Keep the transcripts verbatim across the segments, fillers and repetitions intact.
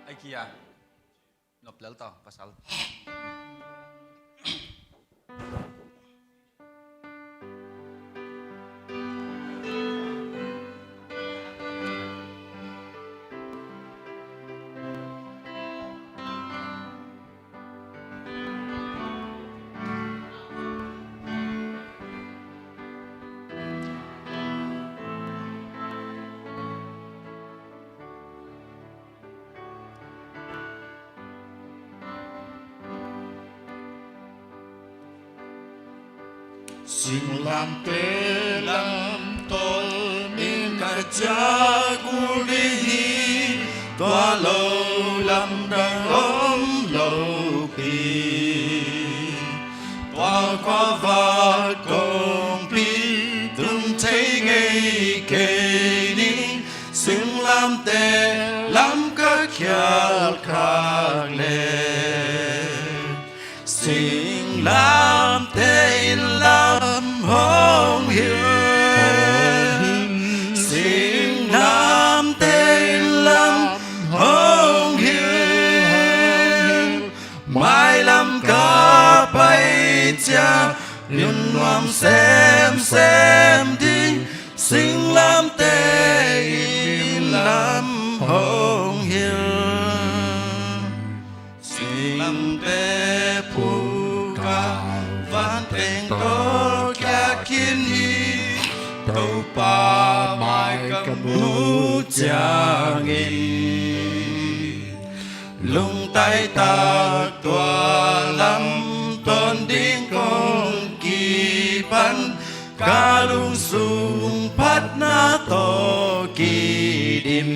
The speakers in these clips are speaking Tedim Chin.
Ai kia, nop lel tawh pasal. Singlamteh lam tawh ning ka ciah kul ding hi, tua lo lamdang om lo pi. Tua khuavak kongpi tung thei ngei kei ning, singlamteh lam ka khial khak leh, singlamteh inn lam hong hilh. Singlamteh inn lam hong hilh. Mailam ka pai ciang inn nuam semsem ding, singlamteh inn lam hong hilh. Singlamteh phu ka vanteng tawh kia khin hi, Topa mai ka muh ciangin, lungtai tak tua lam ton ding kong kipan, ka lungsung phatna tawh kidim.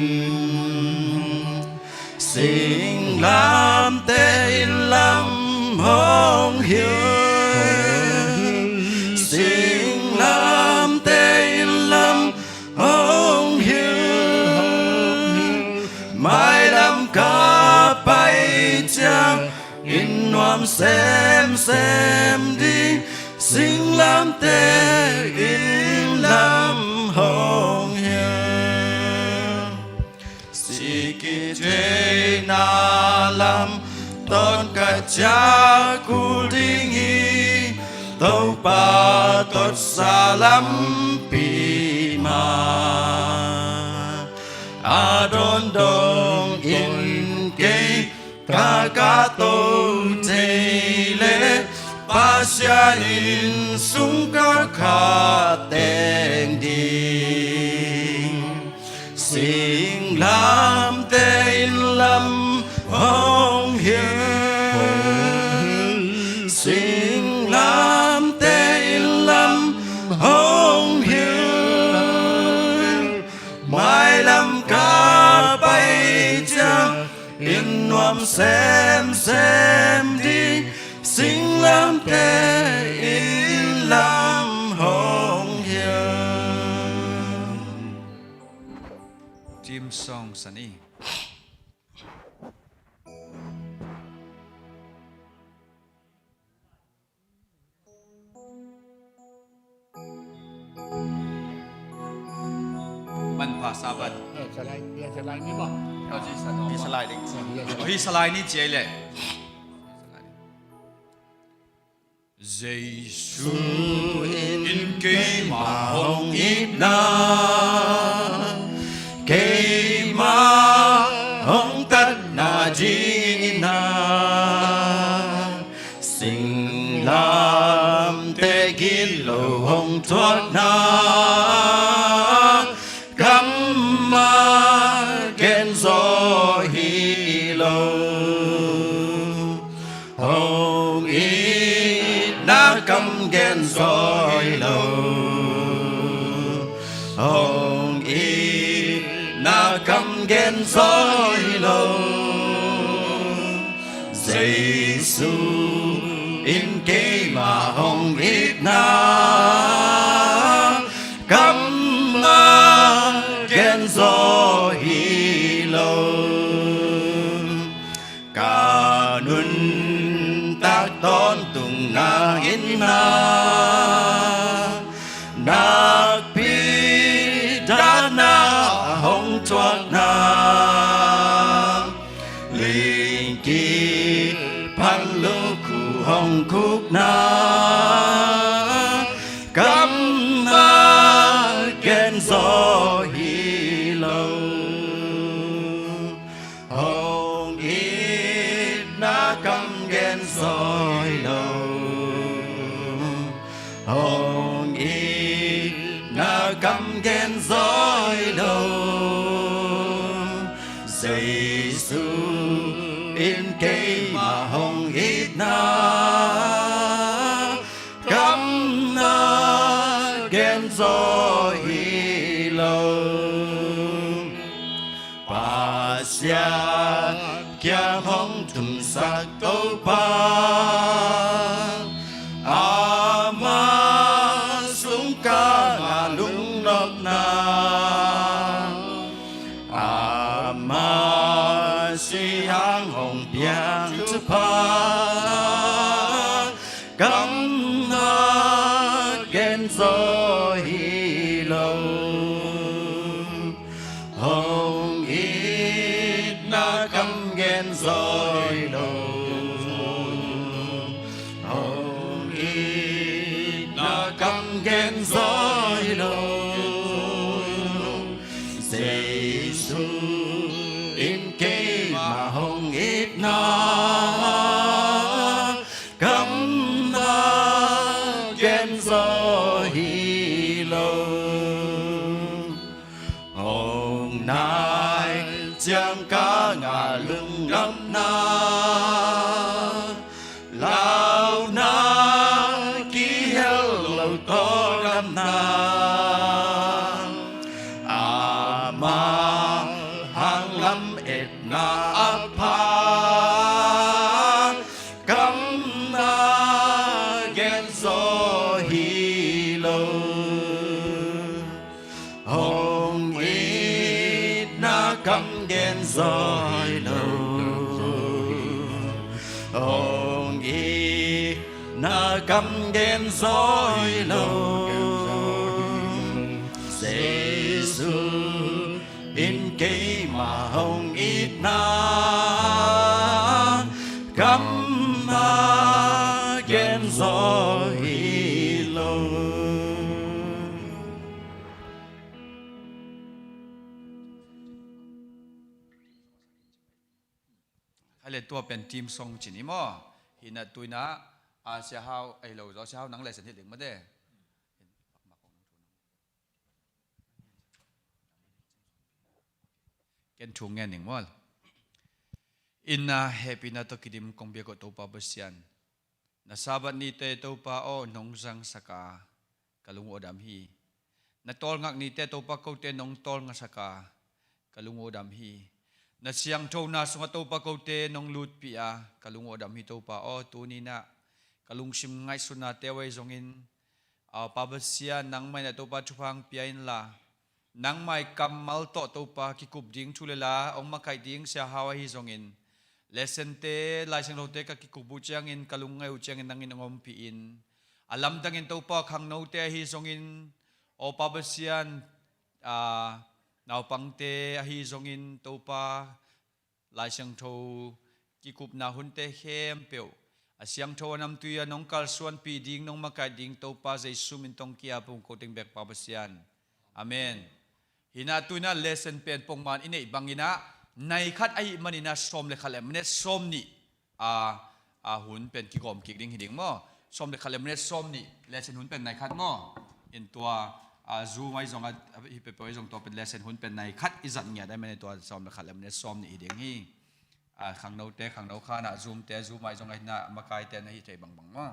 Singlamteh inn lam hong hilh. Singlamteh inn lam hong hilh. Mailam ka pai ciang inn nuam semsem ding, singlamteh inn lam hong hilh. Sih kitheihna lam tawh ka ciah kul ding hi, Topa tawh sa lampi mah. A dawn dong in kei ka ka to thei leh, Pasian inn sung ka khat teng ding. Singlamteh inn lam hong hilh. Singlamteh inn lam hong hilh. Mailam ka pai ciang inn nuam semsem ding, singlamteh inn lam hong hilh. Theme song sani. Manpha Sabbath. Eh, salai, ya salai ni ba? Oh, hi salai ni. Oh, hi salai ni ciai le. Jesu in keima hong itna, keima hong tatna dingna, singlamteh gilo hong thuakna, kam a gen zaw hi lo. Hong itna kam gen zaw hi lo. Hong itna kam gen zaw hi lo. Jesu in keima hong itna, kam a gen zaw hi lo. Ka nuntak tawntungna in na, nakpi dahna hong thuakna, Khukna kamna genzaw hi lo, hong itna kam genzaw hi lo, hong itna kam genzaw hi lo. Jesu in keima hong itna kamna genzaw hi lo. Pasian kiang hong tumsak Topa, ama sungkang a lungnopna, ama sihang hong piang thupha kamna genzaw hi lo, hong itna kam genzaw hi lo, hong itna kam genzaw hi lo. Jesu in keima hong itna kamna genzaw hi lo. Hong nai ciang ka ngah lungnopna, launa kihel lo tawldamna, ama hang lam etna a pha kamna genzaw hi lo. Hong itna kam genzaw hi lo, hong itna kam genzaw hi lo. Jesu in keima hong itna kamna genzaw hi lo. Hale, tua pen theme song ci ni maw? Hi na, tu in a, a, Sia Hau, ei lo zaw, Sia Hau nang lesson hi ding mate. Ken thu ngen ning maw. In a, hehpihna tawh kidim kong biak uh Topa Pasian, na Sabbath nite Topa aw nong zangsak a, ka lung uh a dam hi. Na tawlngak nite Topa kote nong tawlngaksak a, ka lung uh a dam hi. Na siangthona sungah Topa kote nong lutpih a, ka lung uh a dam hi Topa aw. Tuni in a, ka lungsim ngaihsutnate uh ahi zongin, aw Pa Pasian, nangmah in a Topa thupha hong pia inla, nangmah i kammal tawh Topa kikup ding thu le la hong makaih ding Sia Hau ahi zongin, lesson-te, Lai Siangthote ka kikup uh ciangin, ka lungngaih uh ciangin nang in hong ompih in. A lamdangin Topa khangnote ahi zongin, aw Pa Pasian, a, naupangte ahi zongin Topa, Lai Siangtho kikupna hunte khempeuh a siangtho a namtui a nong kalsuanpih ding, nong makaih ding Topa Jesu min tawh ki-ap ung ko teng bek Pa Pasian. Amen. Hi na, tu in a lesson pen pongman i neih bangin a, nai khat ahih manin a sawm le khat le minute sawm nih a, a hun pen kigawm kik ding hi ding maw? Sawm le khat le minute sawm nih, lesson hun pen nai khat maw? In tua, a, Zoom ahi zong a, hi peuhpeuh ahi zong tua pen lesson hun pen nai khat i zat ngiat ahih manin tua sawm le khat le minute sawm nih hi ding hi. A, khangnote, khangno khan a, Zoom-te, Zoom ahi zong a, hi na, makaite na hi thei bangbang maw?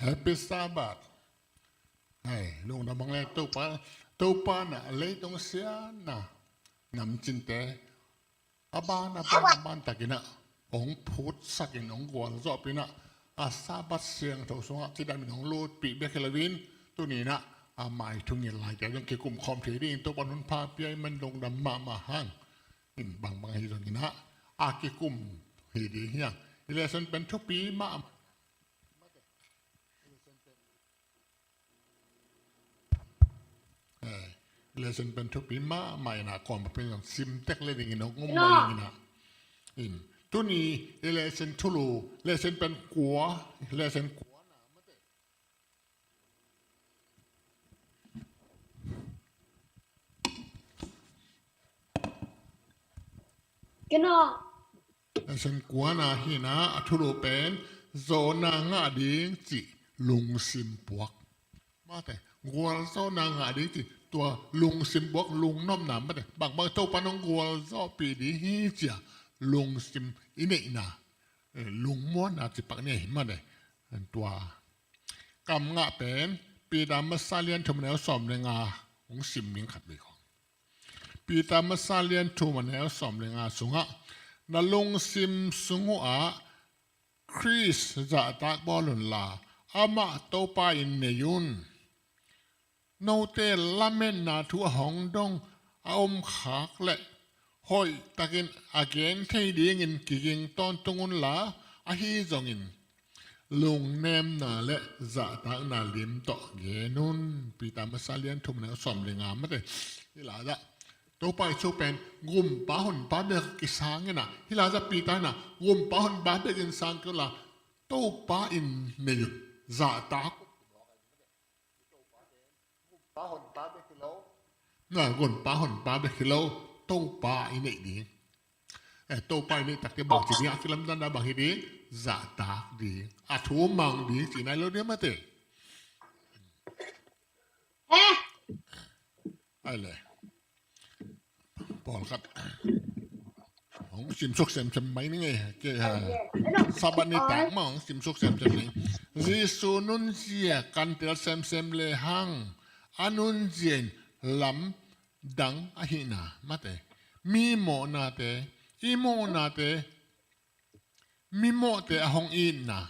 Happy Sabbath. Hei, lungdam bang le Topa, Topa na leitung siatna namcinte a ban a ban a ban takin ah hong phutsakin hong gualzawhpih in ah, a Sabbath siangtho sungah cidamin hong lutpih bek hi loin, tuni in ah a mai thungil laite zong kikum khawm thei ding Topa in hun pha pia ahih man lungdam mahmah hang. In bangbang ahi zongin ah a kikum hi ding hi hang. I lesson pen thupi mahmah. Eh, lesson pen thupi mahmah in ah, kawm pen zong sim tek le dingin hong um mai in ah. In, tuni i lesson thulu, lesson pen kua, lesson kua na mate. Kena. Lesson kuana hi in ah, a thulu pen zawhna ngah ding cih lungsim puak. Mate, gualzawhna ngah ding cih tua lungsim puak, lungnopna mate. Bangbang Topa in hong gualzawhpih ding hi ci-a lungsim i neihna, eh, lungmuanna cih pak ni ahi mate. Tua kam ngah pen Peter Masa lian thum a neu sawm le nga hong sim ning khat vei khawng. Peter Masa lian thum a neu sawm le nga sungah, na lungsim sung uhah Khrist zahtak bawl unla, amah Topa in nei un. Note lametna thu a hong dong a om khak leh hoihtakin a gen thei dingin kiging tawntung unla, ahi zongin lungnemna le zahtakna lim tawh gen un. Peter Masa lian thum a neu sawm le nga mate. Hi lai-ah Topa Jesu pen gumpa honpa bek kisang in ah, hi lai-ah Peter in ah gumpa honpa bekin sang kei unla, Topa in nei un, zahtak. Gumpa honpa bek hi lo. Na, gumpa honpa bek hi lo. Topa i neih ding. Eh, Topa i neih takte bang ci ding, a kilamdanna bang hi ding, zahtak ding. A thu mang ding, ci nai lo ding mate. Eh. Ai le. Pawlkhat hong simsuk semsem mai ni ngei. Kei ha. Sabbath nitak mah hong simsuk semsem ni. Jesu nunzia kan tel semsem lehang, a nunzia in lamdang ahihna mate. Mi mawhnate, i mawhnate, mimawhte a hong itna,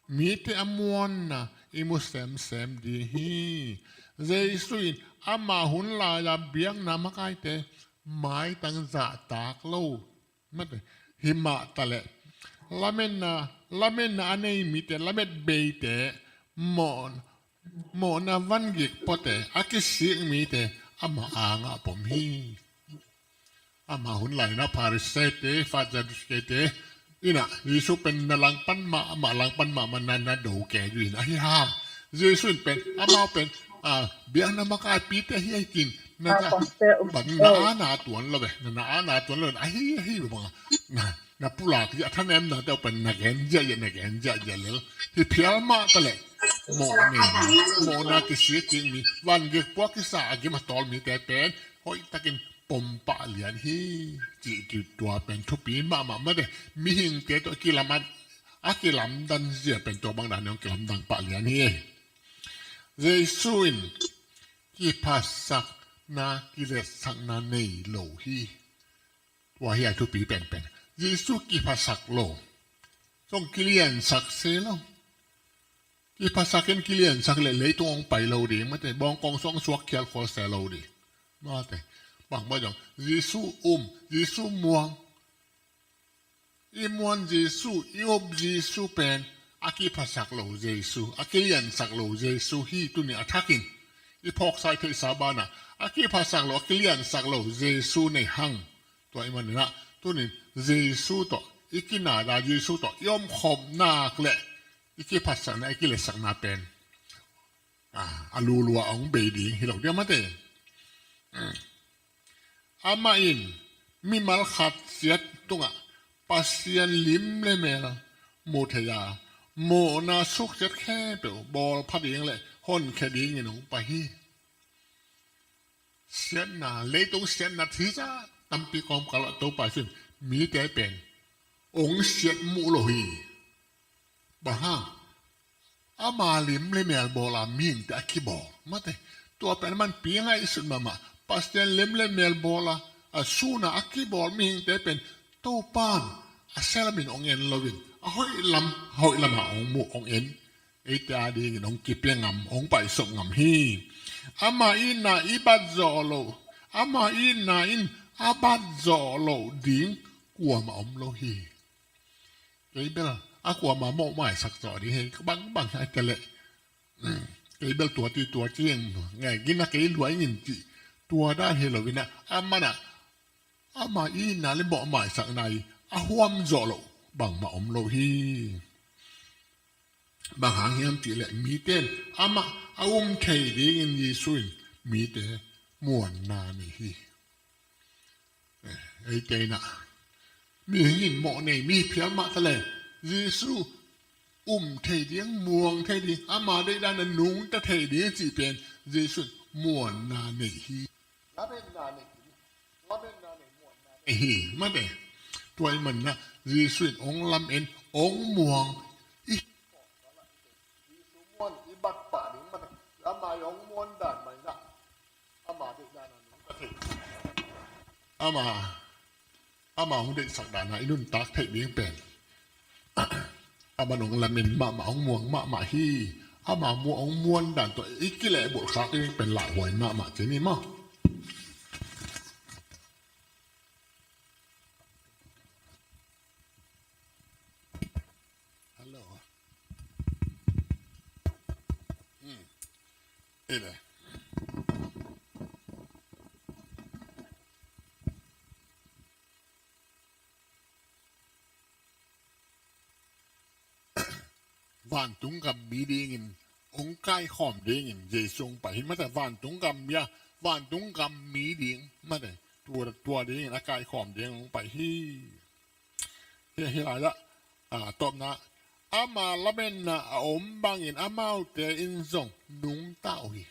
mite a muanna i mu semsem ding hi. Jesu in ama hun lai-a biakna makaite maitang zahtak lo. Mate, hi mah taleh lametna, lametna a nei mite, lamet beite, mawh, mawhna vangik puate, a kisik mite ama angah pom hi. Ama hun lai-in ah Pharisee-te, Sadducee-te in ah Jesu pen na langpan mahmah, langpan mahmah, na, na do kei uh in ahi hang. Jesu in pen, amau pen, ah, biakna makaipite hi, ahi kin, na, na, bang na ana tuan lo ve, na, na ana tuan lo, ahi, ahi bang, na, na pulak ziah, thanemnate uh pen na gen ziahziah, na gen ziahziah lel. Hi phial mah taleh mawh nei, mawhna kisik kik mi, vangik puak kisa a gim a tawl mite pen hoihtakin pom pah lian hi, cih, cih tua pen thupi mahmah mate. Mihingte tawh kilam a, a kilamdan zia pen tua bang dan hong kilamdang pah lian hi. Jesu in kiphasakna, kiletsakna nei lo hi. Tua hi a thupi penpen. Jesu kiphasak lo. Zong kiliansak se lo. Kiphasak in kiliansak leh leitung hong pai lo ding mate, bawngkawng sung hong suak khial khual se lo ding. Mate, bang mah zong Jesu um, Jesu muang, i muan Jesu, i up Jesu pen a kiphasak lo Jesu, a kiliansak lo Jesu hi. Tuni a thakin i phawksa i theihsa banah a kiphasak lo, a kiliansak lo Jesu nei hang. Tua ahih manin ah tunin Jesu tawh i kinada, Jesu tawh i omkhawm nak leh i kiphatsakna, i kiletsakna pen, ah, a lulua hong bei ding hi lo ding mate. Amah in mimal khat siat tungah Pasian lim le mel mu thei a, mawhna suksiat khempeuh bawlpha ding le honkhia dingin hong pai hi. Siatna, leitung siatna, thisa tampi kawmkal ah Topa Jesu in mite pen hong siat muh lo hi. Bang hang? A Ama lem le mel bawl a mihingte a kibawl. Mate, tua pen a manpi ngaihsut mahmah. Pasian lem le mel bawl a, a sun a a kibawl mihingte pen Topa'n a selamin hong en loin, a hoih lam, a hoih lamah hong muh, hong en. Eite a dingin hong kipia ngam, hong paisuk ngam hi. Ama itna i bat zawh loh, ama itna in a bat zawh loh ding kuamah om lo hi. Kei bel a kuamah mawh maisak zawh ding hi, bangbang hi te leh. Kei bel tua ti tua ci ing, ngai gina kei lua ing in cih, tua dan hi lo in a, a man a, ama itna le mawh maisakna i a huam zawh loh bangmah om lo hi. Bang hang hiam cih leh mite in amah a um thei dingin Jesu in mite muanna nei hi. Eh, eite in a, mihing in mawh nei, mi phial mah ta leh Jesu um thei ding, muang thei ding, ama deihdan a nungta thei ding cih pen Jesu in muanna nei hi. Lametna nei hi. Lametna nei, muanna nei hi. Mate, tua ahih manin a Jesu in hong lamen, hong muang. I Jesu muan i bat pah ding, mate, ama i hong muan dan mah in a, ama deihdan a nungta thei, ama, ama hong deihsak dan a i nuntak theih ding pen, ama hong lamen mahmah, hong muang mahmah hi. Ama mu-, hong muan dan tawh i kilehbulh khak ding pen lauhuai mahmah ci ni maw. Hello. Hmm. Ei le. Vantung gam mi dingin hong kaikhawm dingin Jesu hong pai hi. Mate, vantung gam mi a, vantung gam mi ding, mate, tua, tua dingin a kaikhawm dingin hong pai hi. Hi, hi lai ah, a, tawpna, ama lametna a om bangin amaute in zong nungta uh hi.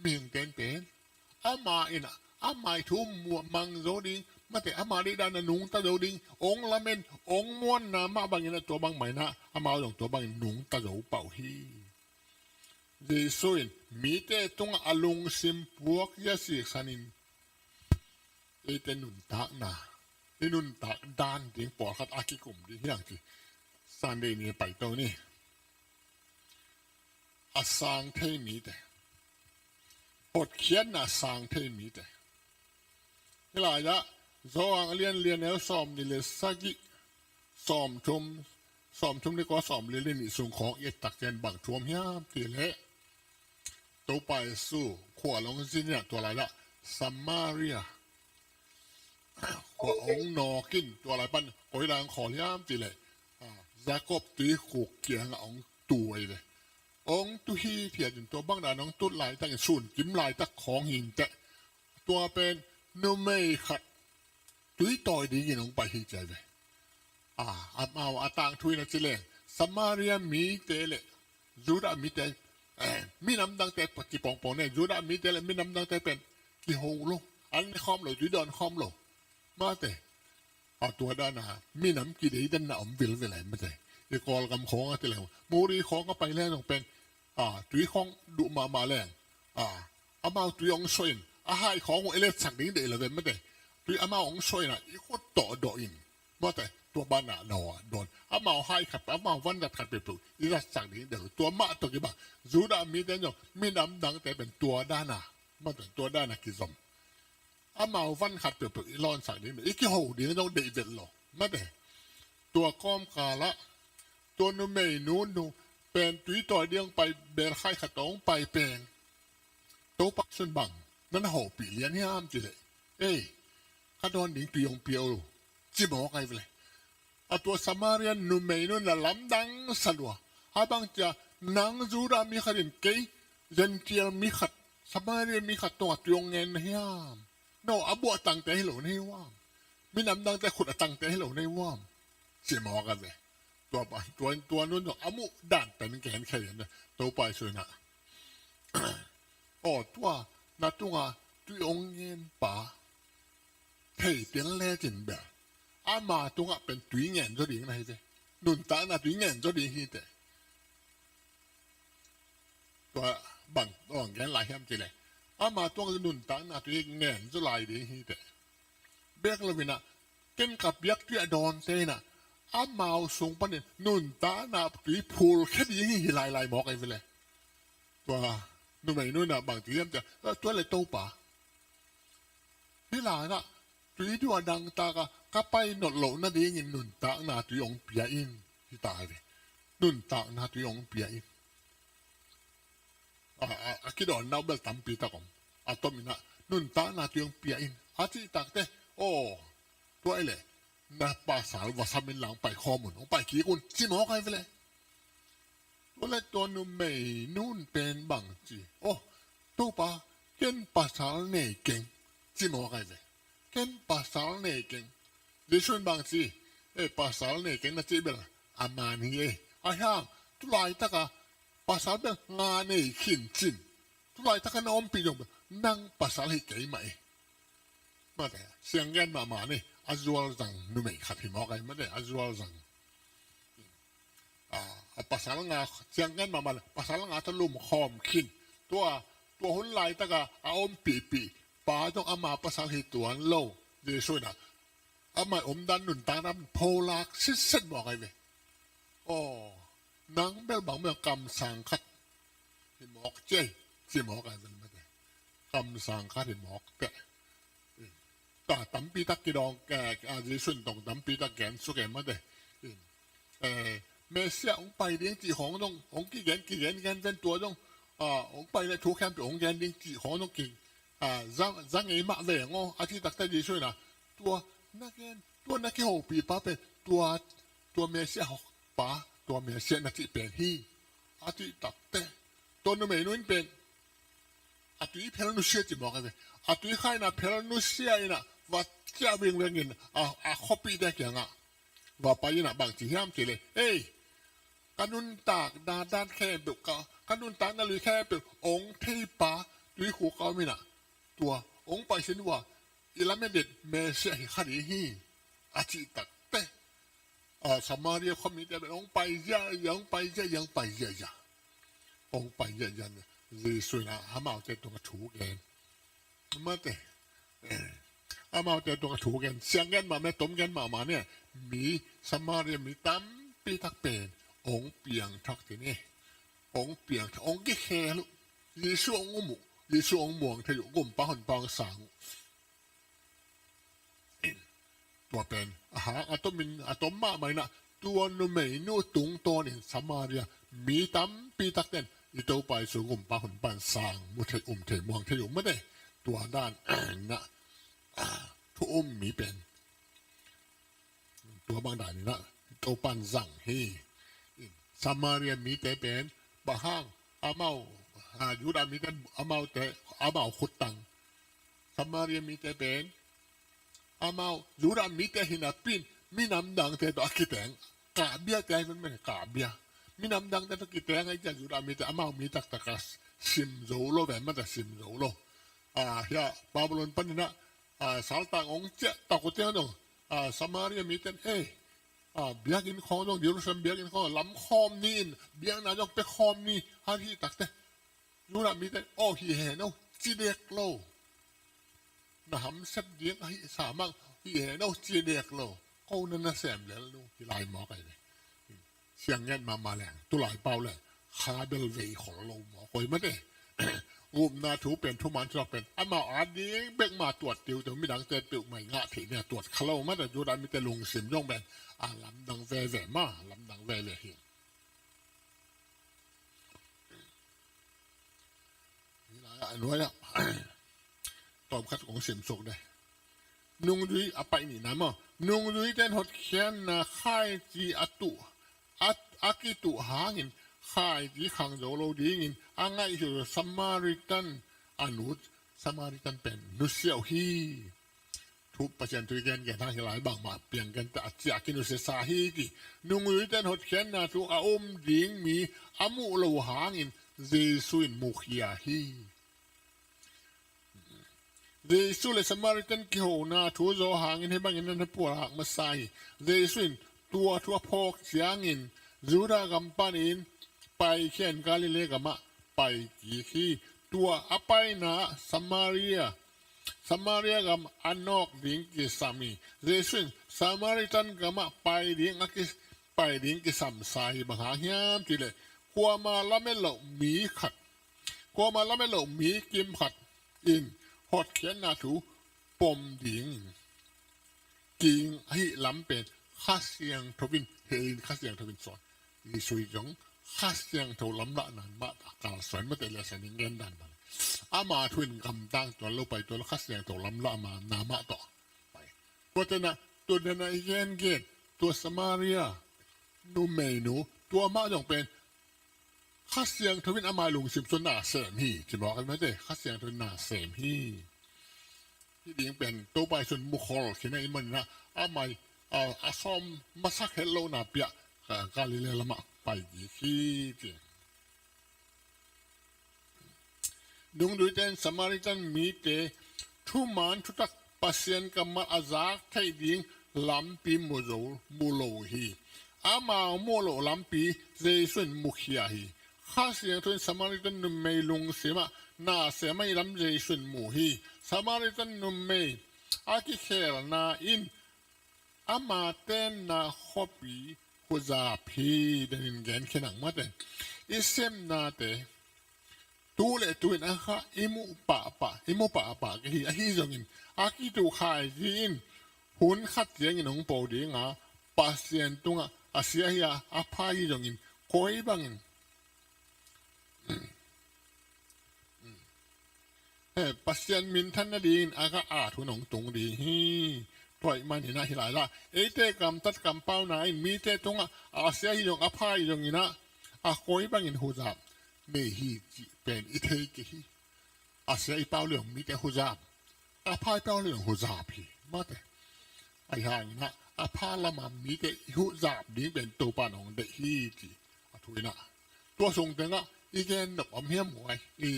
Mihing tenpen ama in a, ama i thu muang mang zo ding, mate, ama deihdan a nungta zo ding, hong lamen, hong muanna mah bangin a tua bang mah in a, amau zong tua bangin nungta zo pah uh hi. Jesu in mite tungah a lungsim puak zia siksan in, eite nuntakna, i nuntak dan ding pawlkhat a kikum ding hi hang ci. Sunday ni paito ni. A sang thei mite. Hotkhiatna a sang thei mite. Hi lai ah, Johan a lian li, a neu sawmnih le sagih, sawmthum, sawmthum le kua, sawmli le nih sung khawng i et tak ciang bang thu om hiam cih leh, Topa Jesu khua hong zin in a, tua lai ah Samaria khua hong nawk in, tua lai pan koi lai hong khawl hiam cih leh, a, Jakob tuikhuk kiangah hong tu hi ve. Hong tu hithiat in, tua bang dan hong tut laitakin, sun kim laitak khawng hi inteh, tua pen numei khat tui tawi dingin hong pai hi ci hi ve. A, amau a tangthu in a ci leng, Samaria mite le Judah mite, eh, minam dangte kipawngpawng ne, Judah mite le minam dangte pen kiho lo, an ne khawm lo, tui dawn khawm lo. Mate, a, tua dan a minam kideidanna om vilvel hi mate. I Kawlgam khawng a ci leng, Muri khawng a pai leng zong pen, a, tui khawng duh mahmah leng, a, amau tui hong suah in, a hai khawng uh i letsak ding deih lo ve mate. Tui amau hong suah in a, i khut tawh dawh in, mate, tua banah dawn. Amau hai khat, amau van dat khat peuhpeuh i zatsak ding deih lo. Tua mah tawh kibang, Judah mite zong minam dangte pen tua dan a, mate, tua dan a kizom. Amau van khat peuhpeuh i lawnsak ding, i kiho ding zong deih vet lo. Mate, tua kawmkal ah tua numeinu nu pen tui tawi ding hong pai, bel khai khat tawh hong pai pen, Topa Jesu in bang na na hopih lian hiam cih leh, ei, ka dawn ding tui hong pia o, ci mawk hi ve leh. A, tua Samaria numeinu in a lamdang sa lua. A, bang ci a, nang Judah mi khat in kei Gentile mi khat, Samaria mi khat tungah tui hong ngen na hiam? No, a buah tangte hi lo na hi uam? Minam dangte khut a tangte hi lo na hi uam? Ci mawk hi ve. Tua pa, tua, tua nu in zong a muh dan pen gen khia in, Topa Jesu in a, aw, tua na tungah tui hong ngen pa thei tel lecin bel, ama tungah pen tui ngen zaw ding na hi teh. Nuntakna tui ngen zaw ding hi teh. Bang, bang gen lai hiam cih leh, ama tung nuntakna tui ngen zaw lai ding hi teh. Bek lo in ah, ken ka biak tui a dawnte in ah, amau sung panin nuntakna tui phulkhia ding hi, hi lailai mawk ahi ve leh. Tua numeinu in ah bang ci hiam cih leh, tua leh Topa, hih lai-ah tui duah dangtak ah ka pai nolh loh nadingin nuntakna tui hong pia in, ci ta hi ve. Nuntakna tui hong pia in. A, a, a kidawnna uh bel tampi tak om. A tom in ah, nuntakna tui hong pia in, a cih takteh, aw, tua hi leh na pasal va sam inla hong paikhawm un, hong paikik un, ci mawk ahi ve leh. Tua leh tua numeinu in pen bang ci, aw, Topa, ken pasal nei keng, ci mawk ahi ve. Ken pasal nei keng. Jesu in bang ci, eh, pasal nei keng na cih bel a man hi e. Ahi hang, tu laitak ah pasal bel nga nei khin cin. Tu laitak ah na ompih zong bel nang pasal hi kei mah e. Mate, siang gen mahmah ni, a zualzang numei khat hi mawk ahi mate, a zualzang. A, a pasal nga, siang gen mahmah leh, pasal nga tawh lumkhawm khin. Tua, tua hun laitak ah a ompihpih pa zong ama pasal hi tuan lo. Jesu in ah, ama omdan nuntakna pholak sitset mawk ahi ve. Aw, nang bel bang mah kamsang khat hi mawk ci ei, ci mawk ahi ve mate. Kamsang khat hi mawk teh. Ta tampi tak kidawng, eh, a, Jesu in tawh tampi tak gen suk e mate. Eh, Messiah hong pai ding cih khawng zong hong kigen, kigen, gen ven tua zong, a, hong pai leh thu khempeuh hong gen ding cih khawng zong ki, a, za, za ngei mah veng aw, a cih takteh Jesu in ah, tua na gen, tua na kihopih pa pen, tua, tua Messiah hong pa, tua Messiah na cih pen hi, a cih takteh, tua numeinu in pen, a tui phel nusia ci mawk ahi ve. A tui khaina phel nusia in ah, va ciah vingveng in, a, a khuapihte kiangah va pai in ah bang ci hiam cih leh, ei, ka nuntakna dan khempeuh, ka, ka nuntakna lui khempeuh hong thei pa tuikhuk ah om in ah, tua hong pai sin uh a, i lamet det Messiah hi kha ding hi, a cih takteh, a, Samaria khuamite pen hong pai ziahziah, hong pai ziahziah, hong pai ziahziah. Hong pai ziahziah. Jesu in ah amaute tungah thu gen. Mate. Amaute tungah thu gen. Siang gen mahmah, tom gen mahmah ni. Mi, Samaria mi tampi tak pen hong piangthak ci ni. Hong piangthak, hong kikhel uh. Jesu hong um uh. Jesu hong muang thei uh. Gumpa honpa hong sang uh. Tua pen a hang a tomin, a tom mahmah in ah, tua numeinu tungtawnin Samaria mi tampi takte'n i Topa Jesu gumpa honpa in sang mu thei, um thei, muang thei uh mate. Tua dan in ah, thu um mi pen tua bang dan in ah Topa'n zang hi. Samaria mite pen bang hang, amau, a, Judah mite amaute, amau khuttang. Samaria mite pen amau Judah mite hi napi in minam dangte tawh a kiteng, kahbia te ahi ven mate, kahbia. Minam dangte tawh kiteng ahih ciang Judah mite amau mi taktak a sim zo lo ve mate, sim zo lo. A, hiah Babylon panin ah, a, saltang hong ciah tak uh ciang dong, a, Samaria mite'n, eh, a, biakinn khawng dong, Jerusalem biakinn khawng lam khawm ni in, biakna dong pia khawm ni, a cih takteh Judah mite'n, aw, hi hen aw, ci dek lo. Na hamsep ding ahi sa mang, hi hen aw, ci dek lo. Ko na nasem lel lo, hi lai mawk ahi ve. Siang nget mahmah leng, tulai pau leng, kha bel vei khol lo mawk ahi mate. Upna thu pen, thuman thutak pen, amau ading bek mah tuat tiutiu, midangte peuhmah i ngah theih ding a tuat kha lo mate, Judah mite lungsim zong pen a lamdang veve mah, lamdang veve hi. Hih lai-ah a nuai-ah tawmkhat kong simsuk ding. Nungzui a paih nihna maw. Nungzuite'n hotkhiatna khaici a tuh, a, a kituh hangin khaici khang zo lo dingin a ngaihsut uh Samaritan a nu, Samaritan pen nusia uh hi. Thu, Pasian thu i gengen hang hih lai bangmah piang kei in teh, a ciah kinusiasa hi ci. Nungzuite'n hotkhiatna thu a um ding mi a muh loh hangin Jesu in mukhia hi. Jesu le Samaritan kihona thu zaw hangin hih bangin a na puahlak masa hi. Jesu in tua thu a phawk ciangin Judah gam panin paikhia in Galilee gamah pai kik hi. Tua a paina ah Samaria, Samaria gam a nawk ding kisam hi. Jesu in Samaritan gamah pai ding a ki, pai ding kisamsa hi. Bang hang hiam cih leh kuama lamet loh mi khat, kuama lamet loh mi kim khat in hotkhiatna thu pom ding, king ahi lam pen Kha Siangtho in, hih in Kha Siangtho in sawn. Jesu in zong Kha Siangtho lamlahna in mah a kalsuan, mate, lesson in gen dan mah. Ama thu in gamtang tuan lo, pai tuan lo, Kha Siangtho lamlahna mah tawh pai. Tua tena, tua tena i gen gen, tua Samaria numeinu, tua mah zong pen Kha Siangtho in ama lungsim sung na sem hi, ci mawk a, mate, Kha Siangtho in na sem hi. Hih ding pen Topa Jesu in mukhol khin ahih manin ah, ama, a, a sawm masak het lohna piah, a, Galilee lamah pai kik hi, ci. Dungzuite in Samaritan mite thuman thutak, Pasian kammal a zak theih ding lampi mu zo, mu lo hi. Amau muh loh lampi Jesu in mukhia hi. Kha Siangtho in Samaritan numei lungsim ah na sem ahih lam Jesu in mu hi. Samaritan numei a kikhelna in ama tenna khuapi huzap hi, den in gen khin ang, mate. I sepnate tu le tu in a kha i muh pahpah, i muh pahpah kei hi. Ahi zongin a kitukhai zi in hun khat ciangin hong po ding a, Pasian tungah a sia hi a, a pha hi zongin koi bangin, he, Pasian minthan nadingin a ka at hun hong tung ding hi. Tua ahih manin ah hih lai-ah eite gamtat kampauna in mite tungah a sia hi zong, a pha hi zongin ah, a koi bangin huzap nei hi cih pen i thei kei hi. A sia i pau leh zong mite huzap, a pha i pau leh zong huzap hi, mate. Ahi hangin ah a pha lamah mite i huzap ding pen Topa in hong deih hi, ci a thu in ah. Tua sung tengah i gen nop om hiam, guai? I,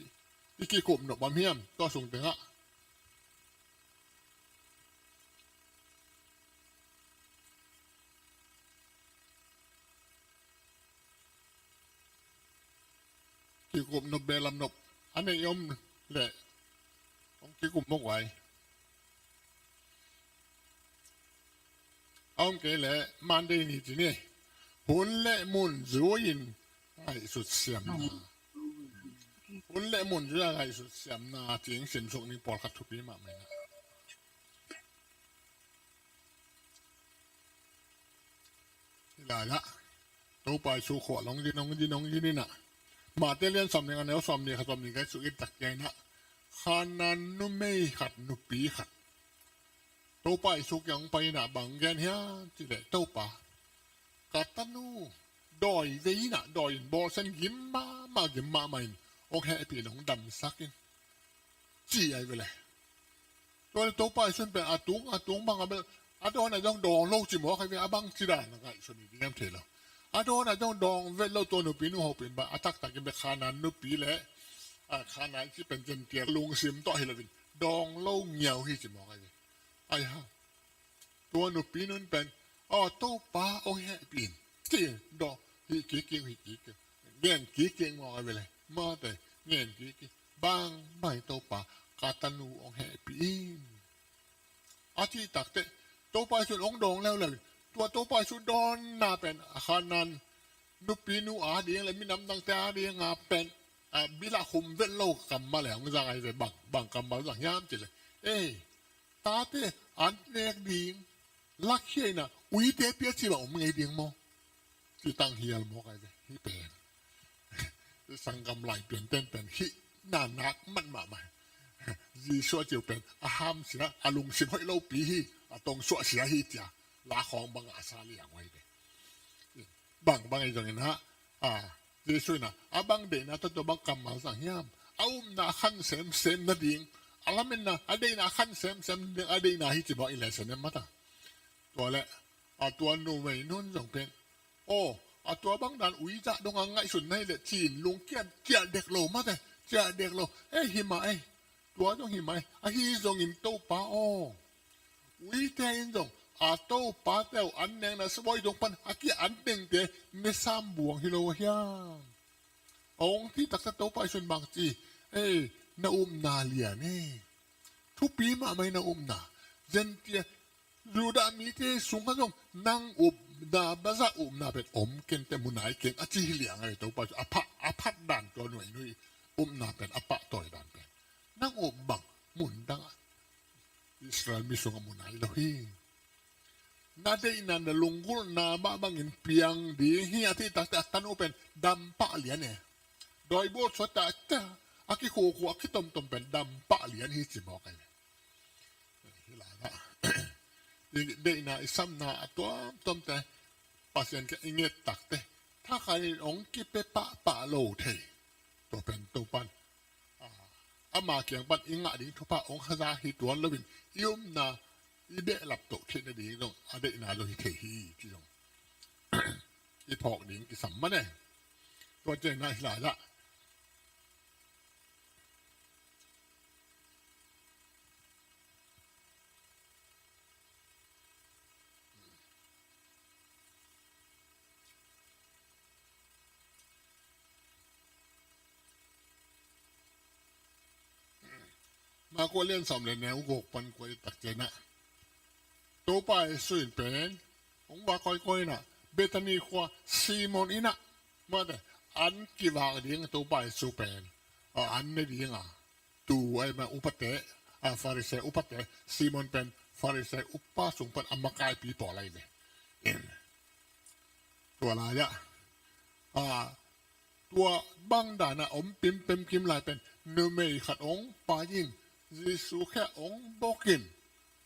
i, i kikup nop om hiam tua sung tengah? Kikup nop, behlap nop a nei om leh hong kikup maw, guai? A om kei leh Monday ni ci ni. Hun le mun zui-in ngaihsut siamna. Hun le mun zui-in ngaihsut siamna, ci-in simsuk ni, pawlkhat thupi mahmah in ah. Hih lai-ah Topa Jesu khua long din, long din, long din in ah, Mate lian sawmnih, a neu sawmnih, kha sawmnih, kai suk in tak kia in ah, Khanaan numei khat, nupi khat Topa Jesu kiang hong pai in ah bang gen hiam cih leh, Topa, ka tanu dawi vei in ah, dawi in bawlsia in, gim mahmah, gim mahmah in, hong hehpih in hong damsak in, ci ahi ve leh. Tua leh Topa Jesu in pen a tung, a tung bang a bel, a dawn a zong dawng lo ci mawk ahi ve, a bang ci dan a ngaihsun i ding hiam thei lo. A dawn a zong dawng vet lo, tua nupi nu hopih in bang, a taktak in bel Khanaan nupi leh, a, Khanaan ci pen Gentile lungsim tawh hi lo in, dawng lo ngiau hi ci mawk ahi ve. Ahi hang tua nupi nu in pen, aw, Topa hong hehpih in, ci-in dawng, hih kik kik, hih kik kik, ngen kik kik mawk ahi ve leh. Mate, ngen kik kik. Bang, bang, Topa, ka tanu hong hehpih in, a cih takteh Topa Jesu in hong dawng leuleu in, tua Topa Jesu dawnna pen a Khanaan nupi nu a ding leh minam dangte a ding a pen, a, bil ah khum vet lo kammal leh hong zang ahi ve. Bang, bang kammal zang hiam cih leh, ei, tate an nek ding lakhia in ah uite pia ci bang om ngei ding maw, ci tanghial mawk ahi ve. Hih pen sanggam Laipiante'n pen hih na nak mat mahmah. Jesu a ci uh pen a hamsia, a lungsim hoih lopi hi, a tongsuahsia hi, ci-a la khawng bang a sa liang uh ahi ve. Bang, bang ahi zongin ah, a, Jesu in ah a bang deihna tawh tua bang kammal zang hiam? A upna a khan semsem nading, a lametna, a deihna a khan semsem nading, a deihna hi ci mawk i lesson in mata. Tua leh a tua numeinu in zong pen, aw, a tua bang dan uizah dong a ngaihsun na hi leh, ci-in lungkiat, ciah dek lo, mate, ciah dek lo. Ei, hi mah ei. Tua zong hi mah ei. Ahi zongin Topa aw, uite in zong a topate uh an nekna suai dong pan a kia an nengte ne sam buang hi lo uh hiam? Ong cih takte Topa Jesu in bang ci, ei, na upna lian e. Thupi mahmah hi na upna. Zentia, Judah mite sung kha zong nang upna, baza upna pen om kei inteh, mu nai keng a ci hi liang a hi. Topa Jesu a phat, a phat dan tua nuai nui upna pen, a pahtawi dan pen. Nang up bang mun dang a Israel mi sungah mu nai lo hi. Na deihna, na lunggulhna mah bangin piang ding hi a cih takte a tanu pen dampah lian e. Dawi buatsuat takte a kikhukhu, a kitomtom pen dampah lian hi ci mawk ahi ve. Hi lai ah i deihna, i samna a tuamtuamte Pasian kiang i nget takte thakhai in ong kipia pahpah lo thei. Tua pen Topan, ah, ama kiang pan i ngah ding thupha ong haza hi tuan loin i upna i behlap toh theih nading zong a deihna zong hi thei hi ci zong i phawk ding kisam mah e. Tua ciang na hi lai ah Marka lian sawm le neu guk pan kua i tak ciang ah Topa Jesu in pen hong vak kawikawi in ah Bethany khua Simon inn ah, mate, an kivak ding Topa Jesu pen, a, an ne ding a, tu ai ma upate, a, Pharisee upate, Simon pen Pharisee upa sung pan a makaipi pawl ahi ve. Tua lai ah, a, tua bang dan a om pimpem kim lai pen numei khat ong pai in Jesu khe ong bok in,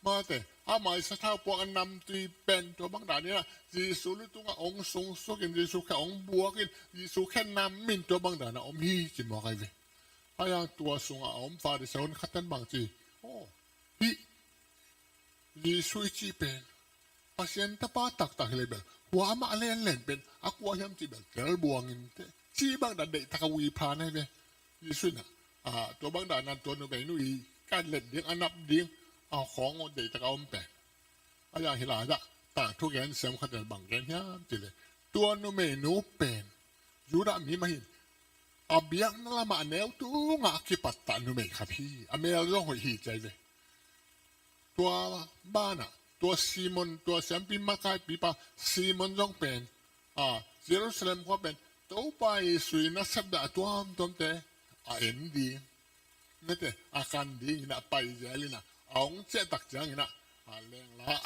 mate, ama i sathau puak a namtui pen tua bang dan in ah Jesu lu tungah ong sungsuak in, Jesu khe ong buak in, Jesu khe nam in tua bang dan a om hi ci mawk ahi ve. Ahi hang tua sungah a om Pharisee hun khat ten bang ci, aw, hih Jesu i cih pen Pasian tapa taktak hi leh bel hua amah lenlen pen a kua hiam cih bel tel buang inteh, cih bang dan deihtak a ui pha na hi ve. Jesu in ah, a, tua bang dan a tua numeinu i kan let ding, a nap ding, a khawng aw deihtak a om pen. Ahi hang hi lai ah tangthu gen siam khat in bang gen hiam cih leh tua numeinu pen Judah mi mah hi in, a biakna lamah a neu tungah a kipattah numei khat hi, a mel zong hoih hi ci ahi ve. Tua banah tua Simon, tua siampi makaipipa Simon zong pen, a, Jerusalem khua pen Topa Jesu i nasepdah a tuamtuamte a en ding, nate, a kan dingin a pai zel in ah, a hong ciahtak ciangin ah, a, lengla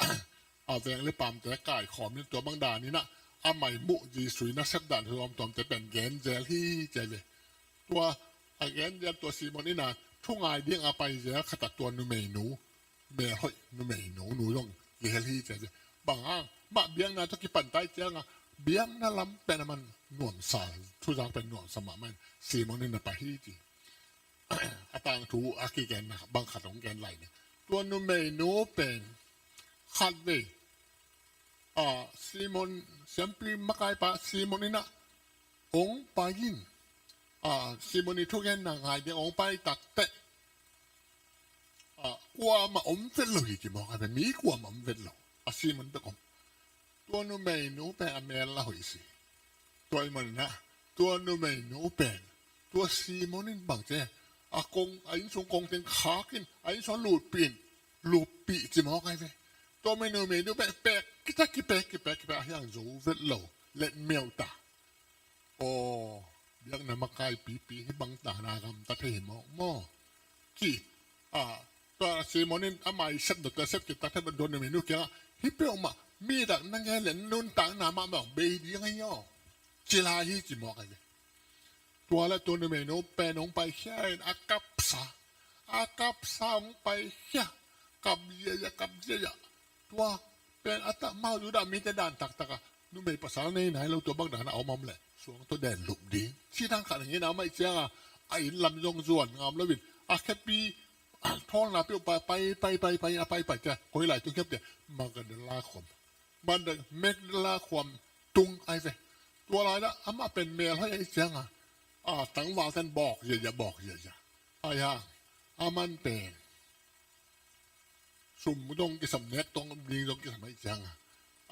a veng le pamte kaikhawm in tua bang dan in ah a mai muh Jesu i nasepdah a tuamtuamte pen gen zel hi ci ahi ve. Tua a gen zel tua Simon inn ah thu ngai ding a pai zel khat ah tua numeinu, melhoih numeinu nu zong kihel hi ci ahi ve. Bang hang, mah biakna tawh kipan ta i ciang a biakna lam pen a man nuamsa, thuzak pen nuamsa mahmah in Simon inn ah pai hi ci. A tangthu a kigenna bang khat hong gen lai ni. Tua numeinu pen khatvei, a, Simon, siampi makaipa Simon inn ah hong pai in, a, Simon i thugenna ngai ding hong pai takteh, a, kuamah om vet lo hi ci mawk ahi ve, mi kuamah om vet lo. A Simon bek om. Tua numeinu pen a mel a hoih si. Tua ahih manin ah tua numeinu pen tua Simon in bang ci, a kong, a innsung kong teng khak in a innsung lutpih in, luppih ci mawk ahi ve. Tua numeinu pen pek, kipek, kipek, kipek, kipek, a hiang zo vet lo, letmeu ta. Aw, biakna makaipipi hih bang dan a gamta thei hi mawk maw? Ci, a, tua Simon in ama i sep nop, tua sep kitak thei ban tua numeinu kiangah, hih peuhmah mi dak na ngen leh nuntakna mahmah hong bei ding ahi aw, ci lai hi ci mawk ahi ve. Tua leh tua numeinu pen hong paikhia in a kapsa, a kapsa hong paikhia, kap ziahziah, kap ziahziah. Tua pen a tah, amau Judah mite dan taktak a numei pasal nei nai lo, tua bang dan a om om leh suang tawh den lup ding, cih dan khat a ngen a, amah i ciang a, a inn lam zong zuan ngam lo in, a khepi, a thawlna peuh pai, pai, pai, pai, pai, a pai, pai, cia, koi lai tung hiam cia, Magdala khuam, Magda-, Magdala khuam tung ahi ve. Tua lai dah amah pen mel hoih ahi ciang a, a tangval ten bawk ziahziah, bawk ziahziah. Ahi hang, aman pen sum dong kisam, nek dong ding dong kisam ahih ciang a,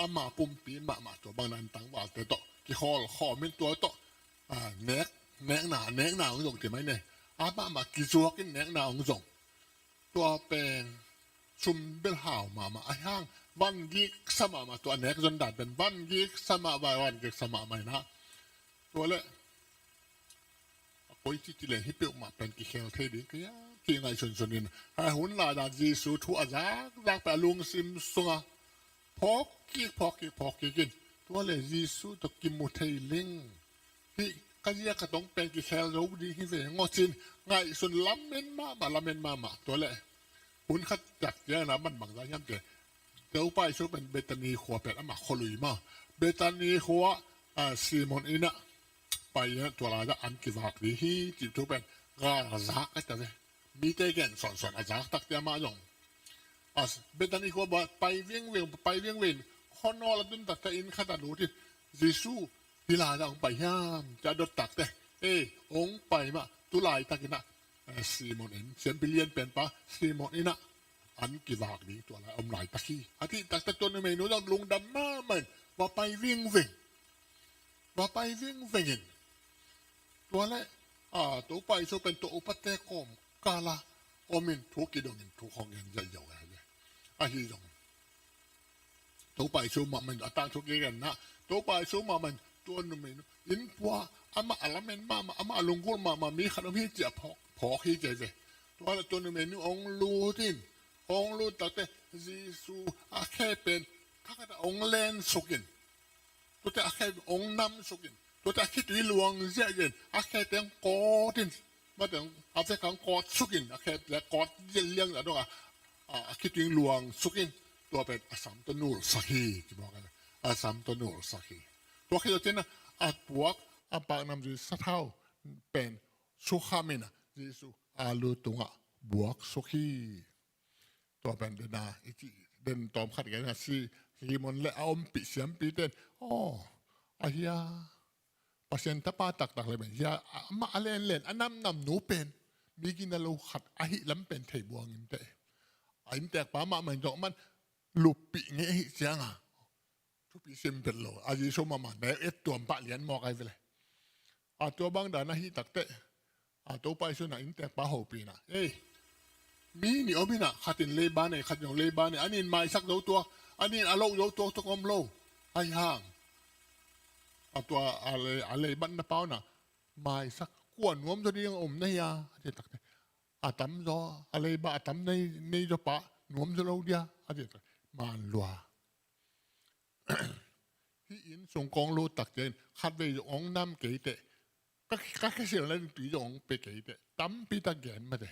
ama pumpi mahmah tua bang dan tangvalte tawh kikhawl khawm in tua tawh, a, nek Nekna, nekna hong zong ti mai ne. Amahmah kizuak in nekna hong zong. Tua pen sum bel hau mahmah, ahi hang van giksa mahmah, tua nek zon dan pen van giksa mahmah, van giksa mahmah inah. Tua leh a koici ci leh hih peuhmah pen kikhel thei ding ka hiam ci ngaihsunsun in, a hun lai dan Jesu thu a zakzak pen a lungsim sungah phawk kik, phawk kik, phawk kik in, tua leh Jesu tawh kimu thei leng, hih ka zia ka tong pen kikhel zo ding hi ve ngawh ci-in ngaihsun lamen mahmah, lamen mahmah. Tua leh hun khat tak ciangin a man bangzah hiam cih leh, Topa Jesu pen Bethany khua pen amah khualui mah, Bethany khua, a, Simon innah pai inah tua lai-ah an kivak ding hi cih thu pen galzak a ta ve. Mite gen sawnsawn a zak takte amah zong, a, Bethany khua pai vingving, pai vingving, khuanawl a tun takte inn khat ah lut in, Jesu hih lai-ah hong pai hiam ci-a dot takte, ei, hong pai mah, tu laitakinah, eh, Simon inn, siampi lianpianpa Simon innah an kivak ding tua lai om laitak hi. A cih takte tua numeinu zong lungdam mahmah in va pai vingving. Va pai vingveng in. Tua leh, a, Topa Jesu pen tua upate kawmkal ah om in thu kidong in thu khawng gen ziahziah ve. Ahi zong Topa Jesu mahmah in a tangthu kigen nah, Topa Jesu mahmah in tua numeinu inn pua, amah a lamen mahmah, amah a lunggulh mahmah mi khat om hi ci-a phawk, phawk hi ci-a ve. Tua leh tua numeinu hong lut in, hong lut takte Jesu a khe pen thakhat ah hong lensuk in, tuate a khe hong namsuk in, tuate a khitui luang ziahziah in, a khete hong kawt in, mate hong, a vek hong kawtsuk in, a khete kawt liang a dong a, a, a khitui luangsuk in, tua pen a sam tawh nulsak hi ci mawk a, a sam tawh nulsak hi. Tua khit tawh ciangin a puak, a paknamtui sathau pen sukham in a Jesu a lu tungah buaksuk hi. Tua pen dena i cih den tawmkhat gen a si, Simon le a ompih siampite in, aw, a hia, Pasian tapa taktak le pen hia, amah a lenlen a namnam nu pen mi gina lo khat ahih lam pen thei buang inteh. A inntekpa mahmah in zong man luppih ngei ahih cianga thupi sim pet lo, a Jesu mahmah na et tuam pah lian mawk ai ve le. A tua bang dan ahih takteh, a Topa Jesu in a inntekpa hopih in a, ei, mi nih om in a, khat in leiba nei, khat in leiba nei, a nih in maisak zo tuak, a nih in a loh zo tuak tuk om lo. Ahi hang a tua a lei, a leibatna pa un a, maisak, kua nuam zaw ding a om na hia, a cih takteh, a tamzaw, a leiba a tam nei, nei zaw pa nuam zaw lo dia, a cih takteh, man lua. Hih inn sung kong lut tak ciangin khatvei zong hong nam kei teh, ka, ka khe silna ding tui zong hong pia kei teh, tampi tak gen mate.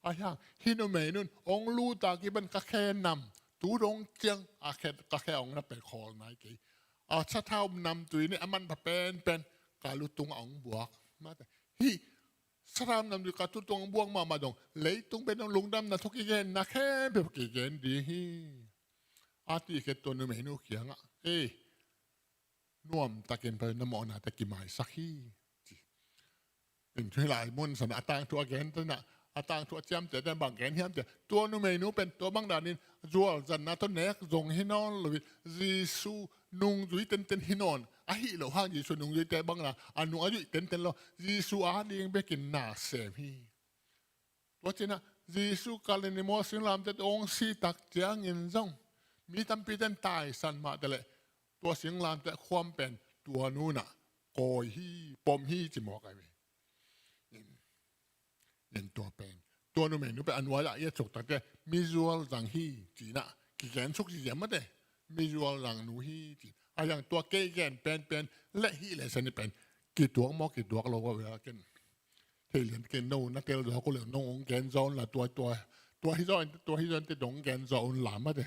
Ahi hang hih numei nun hong lut a kipan ka khe nam, tu dong ciang a khe, ka khe hong na pen khawl nai kei. A sathau namtui nih a manpha penpen ka lu tungah hong buak mate. Hih sathau namtui ka lu tungah hong buak mahmah dong, leitung pen dong lungdamna thu kigenna khempeuh kigen ding hi. A cih khit tua numeinu kiangah, ei, nuamtakin pen na mawhnate kimaisak hi, ci. In hih lai mun san a tangthu a gen ten a, a tangthu a ciamteh ten bang gen hiam cih leh, tua numeinu pen tua bang danin zualzanna tawh nek zong hi nawn lo in, Jesu nungzui tenten hi nawn, ahih loh hang Jesu nungzuite bang na a nung a zuih tenten lo, Jesu ading bekin na sem hi. Tua ciangin a Jesu kal in i mual singlamteh tawh hong sih tak ciangin zong mi tampite in taisan mah taleh, tua singlamteh khuam pen tua nu in a kawi hi, pom hi ci mawk ai ve. In, in tua pen, tua numeinu pen a nuai-ah i a cuk takteh, mizual zang hi ci in a kigen suk ziahziah mate. Mizual zang nu hi ci. A zang tua kei gen penpen le hih le sani pen kituak maw, kituak lo a ve a ken thei lian kei, no na tel zaw uh leh nong hong gen zaw un la, tua, tua, tua hi zaw in, tua hi zaw in te dong gen zaw un la mate.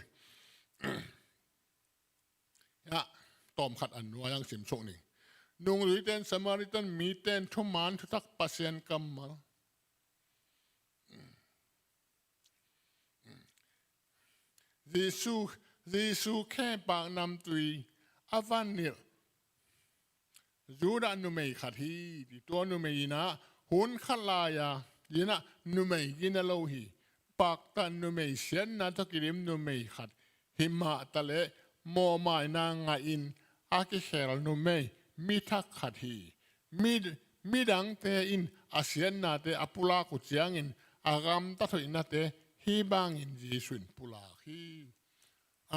Hiah tawmkhat a nuai-ah simsuk ning. Nungzuite in Samaritan mite in thuman thutak Pasian kammal. Jesu, Jesu khe paknamtui a van nilh Judah numei khat hi, ti. Tua numei in a hun khat lai-a, in a numei gina lo hi. Paktat numei siatna tawh kidim numei khat hi mah taleh, mawhmaina ngah in a kikhel numei mi thak khat hi. Mi, Midangte in a siatnate a pulak uh ciangin a gamtat hoihnate hih bangin Jesu in pulak hi.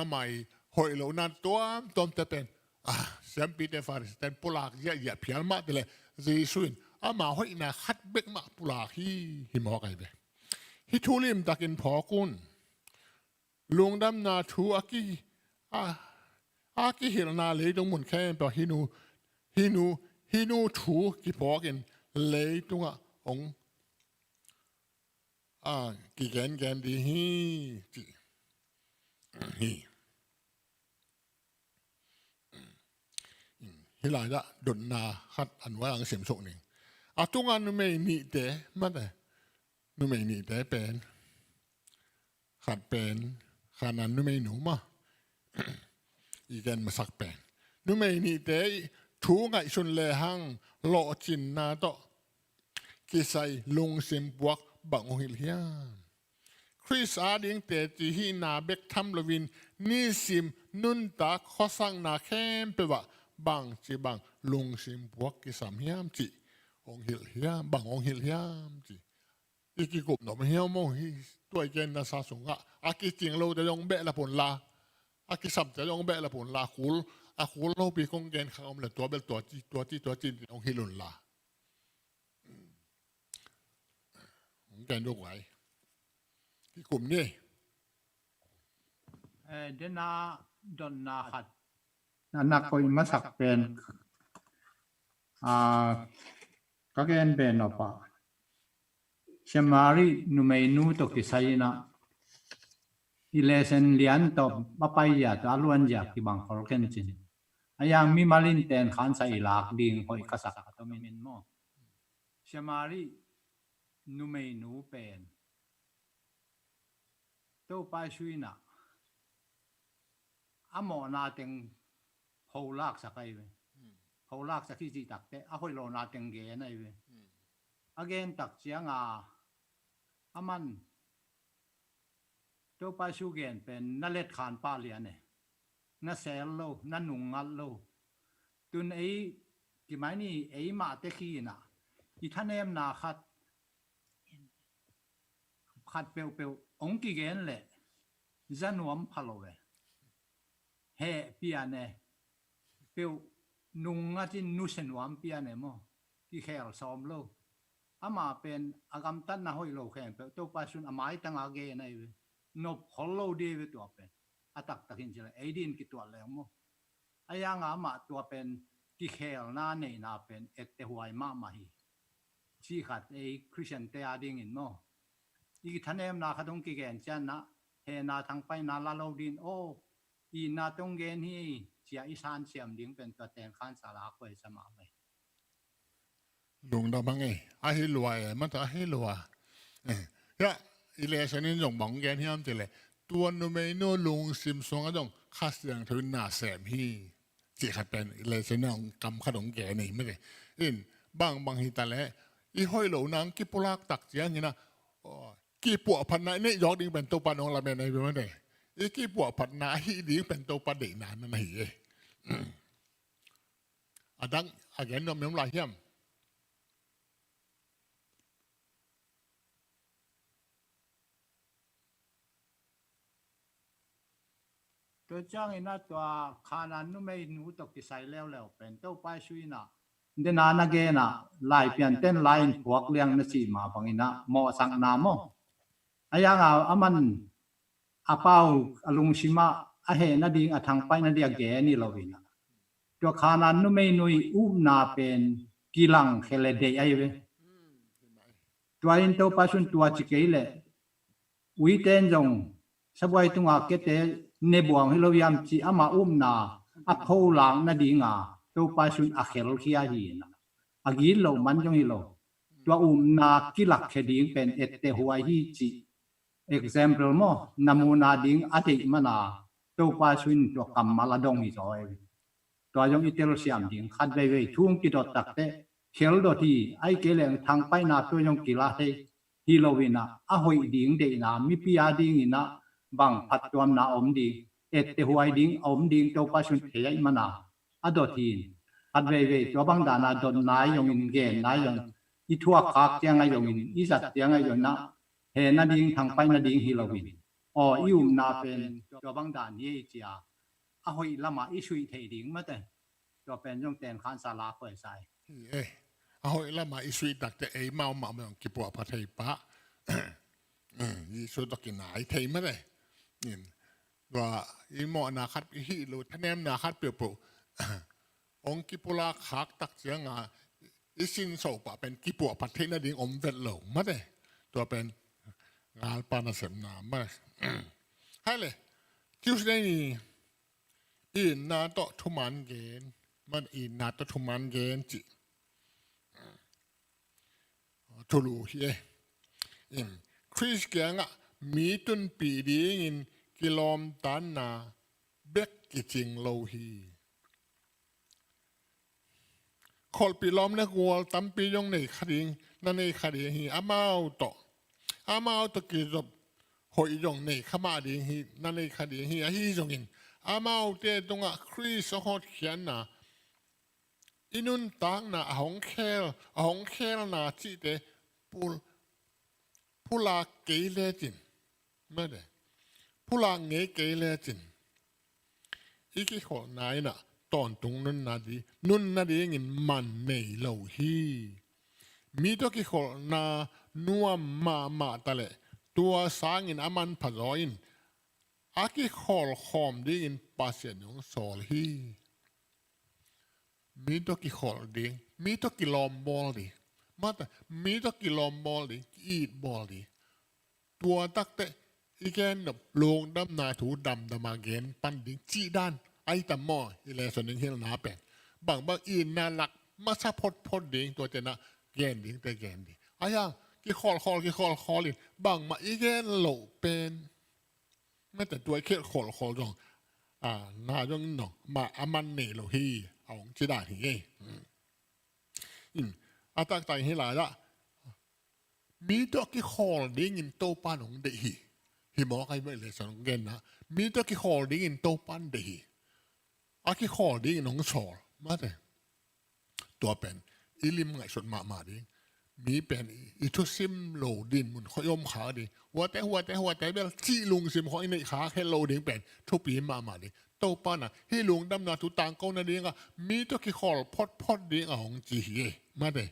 Amah i hoih lohna tuamtuamte pen, ah, siampite Farisite in pulak ziahziah phial mah te leh Jesu in ama hoihna khat bek mah pulak hi, hi mawk ai ve. Hih thu limtakin phawk un. Lungdamna thu a ki, a, a kihilhna leitung mun khempeuh hih nu, hih nu, hih nu thu kiphawkin leitungah hong, a, kigengen ding hi, ci hi. Hih lai-ah dotna khat a nuai-ah hong simsuk ning. A tunga numei nihte, mate, numei nihte pen, khat pen Kanaan numeinu mah, i gen masak pen. Numei nihte i thu ngaihsun lehang lawhcinna tawh kisai lungsim puak bang hong hilh hiam? Khrist ading teci hihna bek tham loin nisim nuntak khuasakna khempeuh ah bangci bang lungsim puak kisam hiam cih hong hilh hiam, bang hong hilh hiam cih. I kikup nop hiam maw, hih tua i genna sa sungah a kicing lote zong behlap un la, a kisamte zong behlap un la, a kul, a kul lopi kong gen kha om leh tua bel tuaci, tuaci, tuaci in hong hilh un la. Hong gen duk vai. Kikum ni. Eh, dena dotna khat na na koih masak pen, ah, ka gen pen nop ah, Samari numeinu tawh kisai in ah, i lesson lian tawh a paizia tawh a luanzia kibang khol khin cin. A yang mimal in ten khansa i lak ding hoih ka sak a tomin maw. Samari numeinu pen Topa Jesu in ah a mawhna teng pholaksak ai ve. Hmm. Pholaksak hi cih takteh a hoih lohna teng gen ai ve. Hmm. A gen tak cianga aman Topa Jesu gen pen na letkhan pah lian e. Na sel lo, na nungngat lo. Tun ei, kimai ni, ei mahte khi in ah i thanemna khat, khat peuhpeuh hong kigen leh za nuam pha lo e. Heh pian e, peuh nungngatin nusia nuam pian e maw. Kikhel sawm lo. Amah pen a gamtatna hoih lo khempeuh Topa Jesu in a maitanga gen ai ve. Nop khol lo ding ve tua pen. A taktakin ci leh ei din kituat leng maw. A yanga amah tua pen kikhelna neihna pen ettehuai mahmah hi. Cih khat ei Khristiante adingin maw, i kithanemna khat hong kigen ciangin ah hehna thangpaihna la lo ding, aw, itna tawh hong gen hi, ci-a i sansiam ding pen tua ten khansa lak huai sa mahmah hi. Lungdam hang ei. Ahi lua e, mata ahi lua. Eh, ya, i lesson in zong bang hong gen hiam cih leh, tua numeinu lungsim sungah zong Kha Siangtho in na sem hi. Cih khat pen i lesson in hong kam khat hong gen ei mate. In, bangbang hi ta leh, i hoih lohna hong kipulak tak ciangin ah, aw, kipuahphatna i neih zawk ding pen Topa in hong lamen ahi ve mate. I kipuahphatna ahi ding pen Topa deihna na na hi e. A dang, a gen nuam i om lai hiam? Tua ciangin ah tua Kanaan numeinu tawh kisai leuleu pen Topa Jesu in ah, dena na gen ah, Laipianten la-in phuak liang na cih mah bangin ah mawhsakna maw. A yanga aman a pau a lungsim ah a heh nading a thangpaih nading a gen hi lo in ah, tua Kanaan numeinu i upna pen kilangkhia leh deih ahi ve. Tua in Topa Jesu in tua ci kei leh uite in zong sabuai tunga kete ne buang hi lo hiam ci ama upna a pholak nadinga Topa Jesu in a khelkhia hi in ah, a git loh man zong hi lo. Tua upna kilakkhia ding pen ettehuai hi cih example maw, namuna ding a deih mana Topa Jesu in tua kammal a dong hi zaw e. Tua zong i telsiam ding khat veivei thu hong kidot takteh khel dot hi, ahih kei leh thangpaihna tua zong kila thei hi lo in ah, a hoih ding deihna mipi a dingin ah bang phattuamna a om ding, ettehuai ding a om ding Topa Jesu in thei ahih mana a dot hi in. Khat veivei tua bang dana dotna ahi zongin, genna ahi zongin, i thuak khak ciang ahi zongin, i zat ciang ahi zongin ah, hehna ding, thangpaihna ding hi loin, aw, i upna pen tua bang dan hi ei cia, a hoih lamah i suih theih ding mate. Tua pen zong tenkhansa la khuai sa hi. Hi e. A hoih lamah i suih takte eimau mahmah zong kipuahpha thei pah. Jesu tawh kinai thei mate. In, tua i mawhna khat i hih lo, thanemna khat peuhpeuh hong kipulak khak tak cianga i sinso pah pen kipuahphat theih nading om vet lo mate. Tua pen ngalpa nasepna mate. Hai le, Tuesday ni, itna tawh thuman gen, mate, itna tawh thuman gen cih thulu hi e. In, Khrist kiangah mi tunpih dingin kilawmtanna bek kicing lo hi. Kholhpih lawm le gual tampi zong nei kha ding, na nei kha ding hi, amau tawh, amau tawh kizop hoih zong nei kha mah ding hi, na nei kha ding hi, ahi zongin amaute tungah Khrist a hotkhiatna, i nuntakna a hong khel, a hong khelna cihte pul, pulak kei lecin, mate, pulak ngei kei lecin, i kikholhna in ah tawntung nunna di, nunna dingin man nei lo hi. Mi tawh kikholhna nuam mahmah taleh tua sangin a manpha zaw in a kikholh khawm dingin Pasian in hong sawl hi. Mi tawh kikholh ding, mi tawh kilawmbawl ding, mate, mi tawh kilawmbawl ding, ki-itbawl ding. Tua takteh i gen nop lungdamna thu damdama gen pan ding cih dan ahi tam maw? I lesson ding hilhna pen bangbang itna lak masa photphot ding, tua tenah gen dingte gen ding. Ahi hang kikholhkhawl kikholhkhawl in bangmah i gen loh pen, mate, tua i khelh kholhkhawl zong, a, na zong in dong mah a man nei lo hi, a hong ci dan hi ei. In, a taktak hi lai ah mi tawh kikhawl dingin Topa in hong deih hi. Hi mawk ahi mah i lesson hong genna, mi tawh kikhawl dingin Topa in deih hi. A kikhawl dingin hong sawl, mate. Tua pen i lim ngaihsut mahmah ding. Mi pen i, i thusim lo ding mun khawh i om khak ding. Huate, huate, huate bel cih lungsim khawh i neih khak het lo ding pen thupi mahmah ding. Topa in ah hih lungdamna thu tangko nadingah mi tawh kikhawl photphot ding a hong ci hi ei, mate.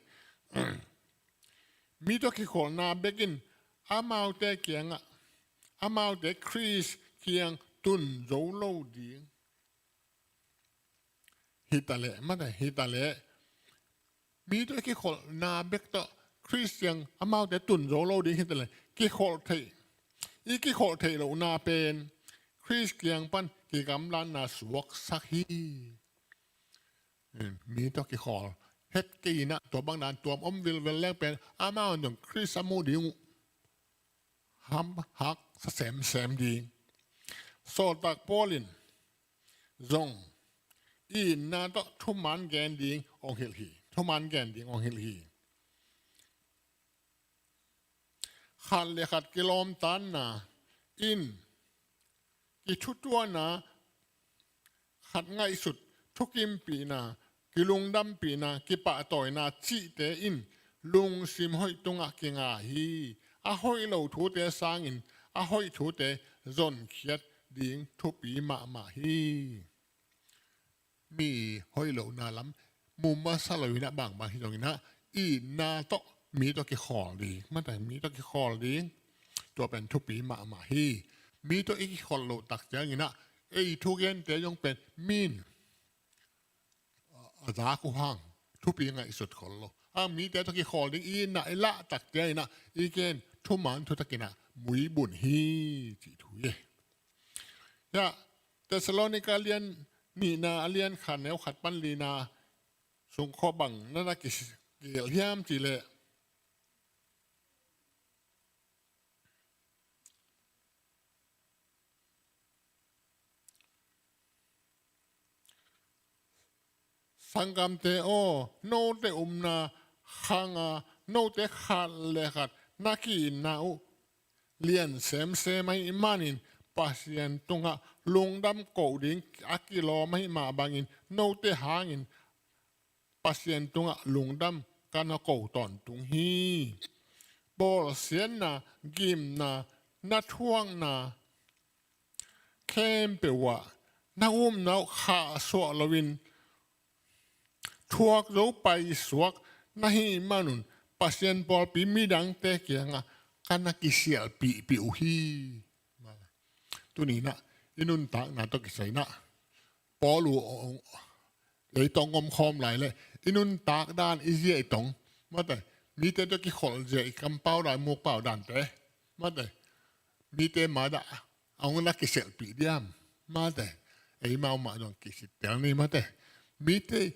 Mi tawh kikholhna bek in amaute kiangah, amaute Khrist kiang tun zo lo ding. Hi taleh, mate, hi taleh. Mi tawh i kikholhna bek tawh Khrist kiang amaute tun zo lo ding hi taleh. Kikholh theih, i kikholh theih lohna pen Khrist kiang pan kigamlatna suaksak hi. Mi tawh kikhawl het kei in ah, tua bang dan tuam om vilvel leng pen amau in zong Khrist a muh ding uh ham hak sa semsem ding. Sawltak Paul in zong itna tawh thuman gen ding hong hilh hi. Thuman gen ding hong hilh hi. Khat le khat kilawmtanna in kithutuahna, khat ngaihsut, thukimpihna, kilungdampihna, kipahtawina cihte in lungsim hoih tungah kinga hi. A hoih lo thute sangin a hoih thute zonkhiat ding thupi mahmah hi. Mi hoih lohna lam mu masa lo in ah bangbang hi zongin ah itna tawh mi tawh kikhawl ding, mate, mi tawh kikhawl ding. Tua pen thupi mahmah hi. Mi tawh i kikholh loh tak ciangin ah ei thugente zong pen min a zak uh hang thupi ngaihsut khol lo. A, mite tawh kikhawl ding itna i lah tak ciangin ah i gen thuman thutakin ah muibun hi cih thu hi. Hiah Thessalonika lian nihna a lian khat neu khat pan lina sung khawh bang na na kigelh hiam cihleh, sanggamte aw, note upna khanga note khat le khat na ki-itna uh lian semsem ahih manin Pasian tungah lungdam koh ding a kilawm ahih mah bangin note hangin Pasian tungah lungdam ka na ko tawntung hi. Bawlsiatna, gimna, na thuakna khempeuh ah na upna uh khahsuah loin thuak zo paisuak na hih manun Pasian pawlpi midangte kiangah ka na kisialhpihpih uh hi. Tuninah i nuntakna tawh kisai inah Paul uh ei tawh hong omkhawm lai leh i nuntak dan, i zia, i tong, mate, mite tawh kikholh zia, i kampau dan, mukpau dante, mate, mite madah a hong na kisialhpih diam? Mate, eimau mah zong kisittel ni, mate. Mite,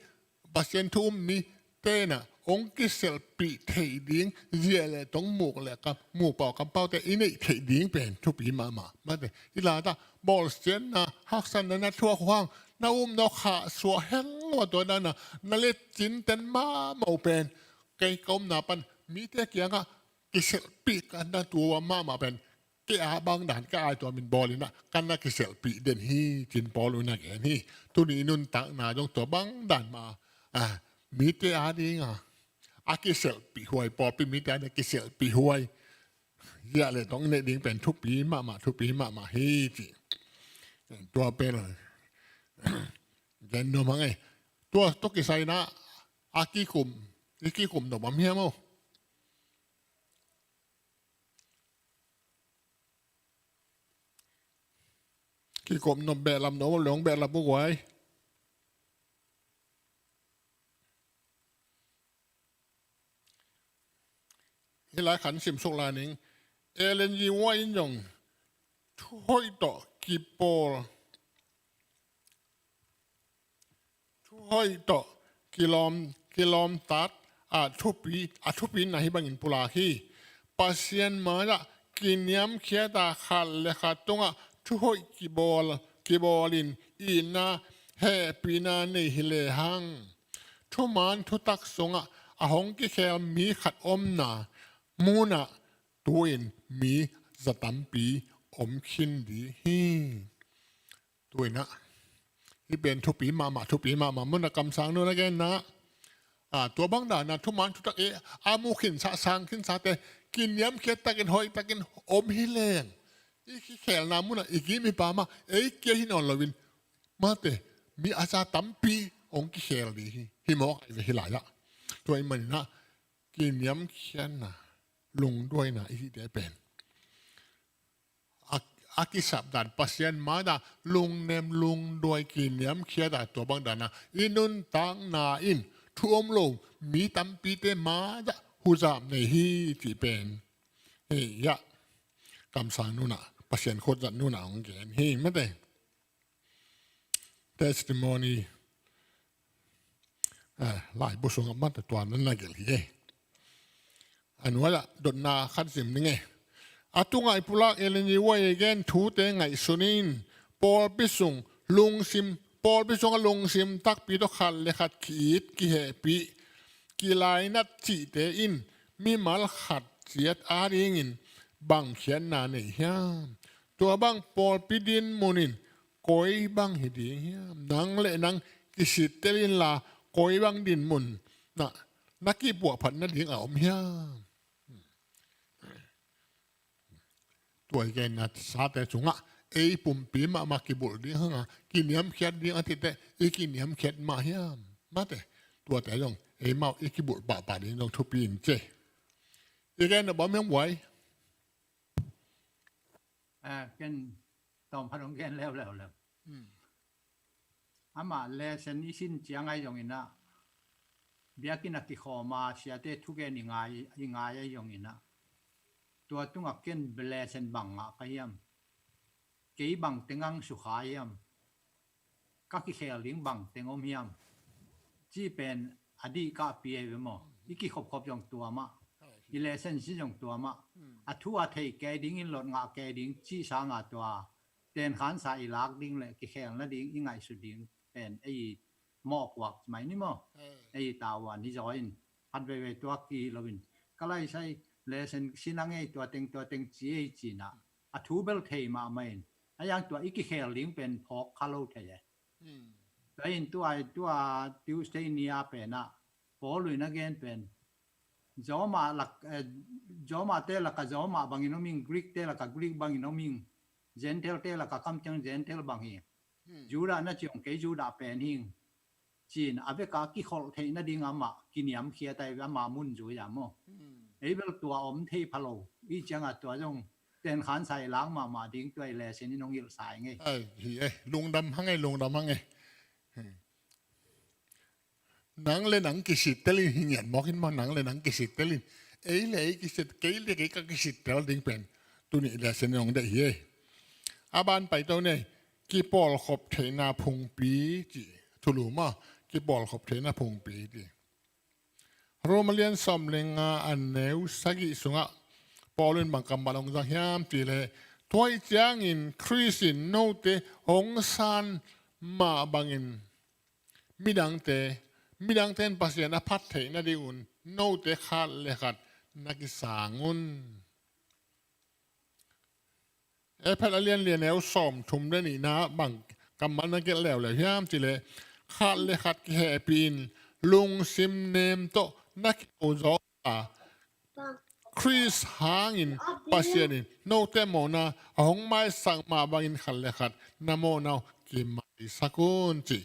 Pasian thu um mite nah hong kisialhpih theih ding, zia le tong, muk le kam, mukpau kampaute i neih theih ding pen thupi mahmah, mate. Hi lai-ah bawlsiatna, haksatna na thuak uh hang na upna uh khahsuah hel lo a, tua dana na lecin ten mahmah uh pen kei ka omna pan mite kiangah kisialhpih ka na tuam mahmah pen kei a bang dan ka ai tuamin bawl inah ka na kisialhpih den hi, ci-in Paul uh na gen hi. Tuni i nuntakna zong tua bang dan mah, ah, mite adinga a kisialhpih huai, pawlpi mite adinga kisialhpih huai zia le tong i neih ding pen thupi mahmah, thupi mahmah hi, ci. Tua pen gen nuam hang e. Tua tawh kisai inah a kikum, i kikum nop om hiam aw? Kikum nop, behlap nop om leh hong behlap uh guai. Hih lai khat simsuk lai ning. Ellen G. White in zong thuhoih tawh kipawl, thuhoih tawh kilawm, kilawmtat a thupi, a thupi na hih bangin pulak hi. Pasian mai-ah kiniamkhiat a, khat le khat tungah thuhoih kibawl, kibawlin itna, hehpihna nei hi lehang, thuman thutak sungah a hong kikhel mi khat omna munah tu-in mi za tampi om khin ding hi. Tu-in ah hih pen thupi mahmah, thupi mahmah. Munah kamsang nu na genna, a, tua bang dana thuman thutak, e, a mu khinsah, sang khinsate kiniamkhiat takin, hoih takin om hi leng, i kikhelna munah i kim i pam ah ei kia hi nawn loin, mate, mi a za tampi hong kikhel ding hi. Hi mawk ai ve hih lai-ah. Tua ahih manin ah kiniamkhiatna, lungduaina i cihte pen a, a kisap dan, Pasian mai-ah lungnem lungduai, kiniamkhiat a, tua bang dana i nuntakna in thu om lo mi tampite mai-ah huzap nei hi cih pen, hei, ah, kamsang nu-in ah, Pasian khutzat nu-in ah hong gen hi, mate. Testimony, eh, laibu sungah mate tua na na gelh hi e. A nuai-ah dotna khat sim ning e. A tungah i pulak Ellen G. White i gen thute ngaihsun in, pawlpi sung lungsim, pawlpi sungah lungsim takpi tawh khat le khat ki-it, kihehpih, kilainat cihte in mimal khat ciat adingin bang khiatna nei hiam? Tua bang pawlpi dinmun in koi bang hi ding hiam? Nang le nang kisittel inla koi bang dinmun na, na kipuahphat nading a om hiam? Tua i genna sate sungah ei pumpi mahmah kibulh ding hanga kiniamkhiat ding a cihte i kiniamkhiat mah hiam? Mate, tuate zong eimau i kibulh pahpah ding zong thupi in ci. I gen nop om hiam, Wai? A, ken tawm phat hong gen leuleu leu. Hmm. Amah lesson i sin ciang ahi zongin ah, biakinn a kikhawm a siate thugen i ngai, i ngai ahi zongin ah, tua tungah ken lesson bang ngah ka hiam? Kei bang teng ang sukha hiam? Ka kikhel ding bang teng om hiam? Cih pen a dih kahpih ahi ve maw? I kikhopkhop zong tua mah, i lesson sin zong tua mah. A thu a thei kei ding, i lot ngah kei ding cih sanga tua tenkhansa i lak ding le kikhel nading i ngaihsut ding pen ei mawhpuak mai ni maw? Ei tavuan i zaw in, khat veivei tuak kih loin, ka laisai lesson sin a ngei, tua teng, tua teng ci ei cih in ah, a thu bel thei mahmah in, a yang tua i kikhel ding pen phawk kha lo thei e. Hmm. Tua in tua, tua Tuesday ni a pen ah Paul in a gen pen Roma lak, eh, Roma te laka Roma bangin om ing, Greek te laka Greek bangin om ing, Gentile te laka kamciang Gentile bang hi. Hmm. Judah na ciang kei Judah pen hing. Cin a veka kikholh theih nading amah kiniamkhiat ai ama mun zui a maw. Hmm. Ei bel tua om thei pha lo. I cianga tua zong tenkhan sai lang mahmah ding tua i lesson in hong hilh sai ngei. Ai, hi e, lungdam hang e, lungdam hang e. Hmm. Nang le nang kisittel in hi ngiat mawk in maw, nang le nang kisittel in. Ei le ei kisit, kei le kei ka kisittel ding pen tuni lesson in hong deih hi e. A ban paito nei, kipawlkhop theihna phungpi ci thulu maw, kipawlkhop theihna phungpi ci. Roma lian sawm le nga a neu sagih sungah Paul in bang kammal hong zang hiam cih leh, tua ahih ciangin Khrist in note hong san mah bangin midangte, midangte in Pasian a phat theih nadingun note khat le khat na kisang un. Efesa a lian li a neu sawm thum le nihna bang kammal na gelh leuleu hiam cih leh, khat le khat kihehpih in lungsim nem tawh na kiho zaw a, Khrist hangin Pasian in note mawhna a hong maisak mah bangin khat le khat na mawhna uh kimaisak un cih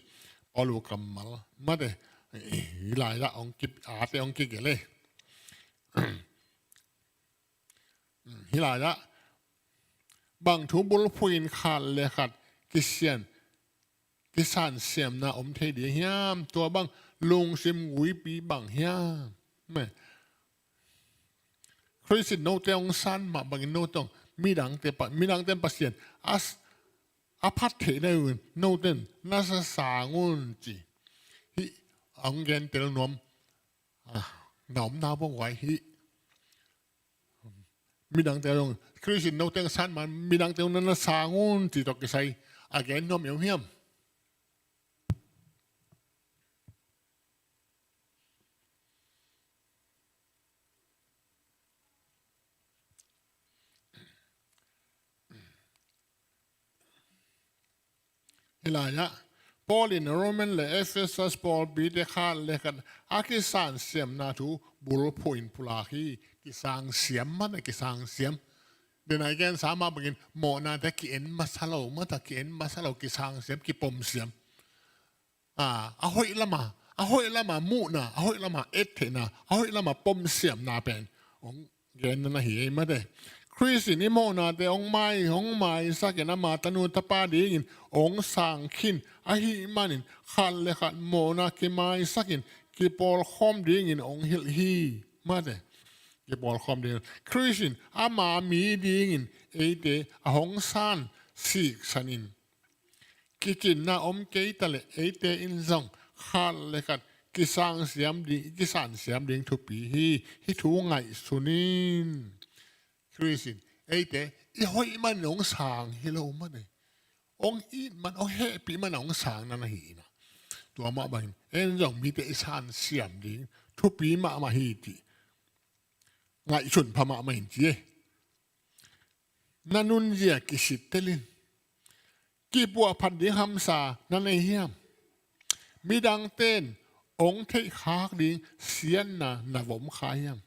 Paul kammal mate. Hih lai-ah hong ki, ate hong kigelh e. Hih lai-ah bang thu bulphuh in khat le khat kisian, kisansiamna om thei ding hiam? Tua bang lungsim guipi bang hiam? Meh. Khrist in note hong san mah bangin note hong midangte pa, midangte Pasian a s-, a phat theih nadingun note na sasang un ci. Hih hong gentel nuam, ah, na omna bang huai hi. Midangte zong Khrist in note hong san mah, midangte zong na sang un ci tawh kisai a gen nuam i om hiam? Hih lai-ah Paul in Roman le Ephesus pawlpite khat le khat a kisansiamna thu bulphuh in pulak hi. Kisangsiam mah na, kisangsiam. Denai gensa mah bangin mawhnate ki-en masa lo, mata ki-en masa lo, kisangsiam, kipomsiam. A, a hoih lama, a hoih lama muhna, a hoih lama ettheihna, a hoih lama pomsiamna pen hong genna na hi ei mate. Khrist in i mawhnate hong mai, hong maisak in ama tanu tapa dingin hong sang khin ahih manin khat le khat mawhna kimaisak in kipawlkhawm dingin hong hilh hi mate. Kipawlkhawm dingin Khrist in ama mi dingin eite a hong san siksan in kicinna om kei ta leh eite in zong khat le khat kisangsiam ding, kisansiam ding thupi hi. Hih thu ngaihsun in. Khrist in eite i hoih man hong sang hi lo mah nei. Hong it man, hong hehpih man hong sang na na hi na. Tua mah bangin en zong mite i sansiam ding thupi mahmah hi cih ngaihsun pha mahmah in ci e. Na nunzia kisittel in. Kipuahphat ding hamsa na nei hiam? Midangte in hong theihkhak ding siatna na vom kha hiam?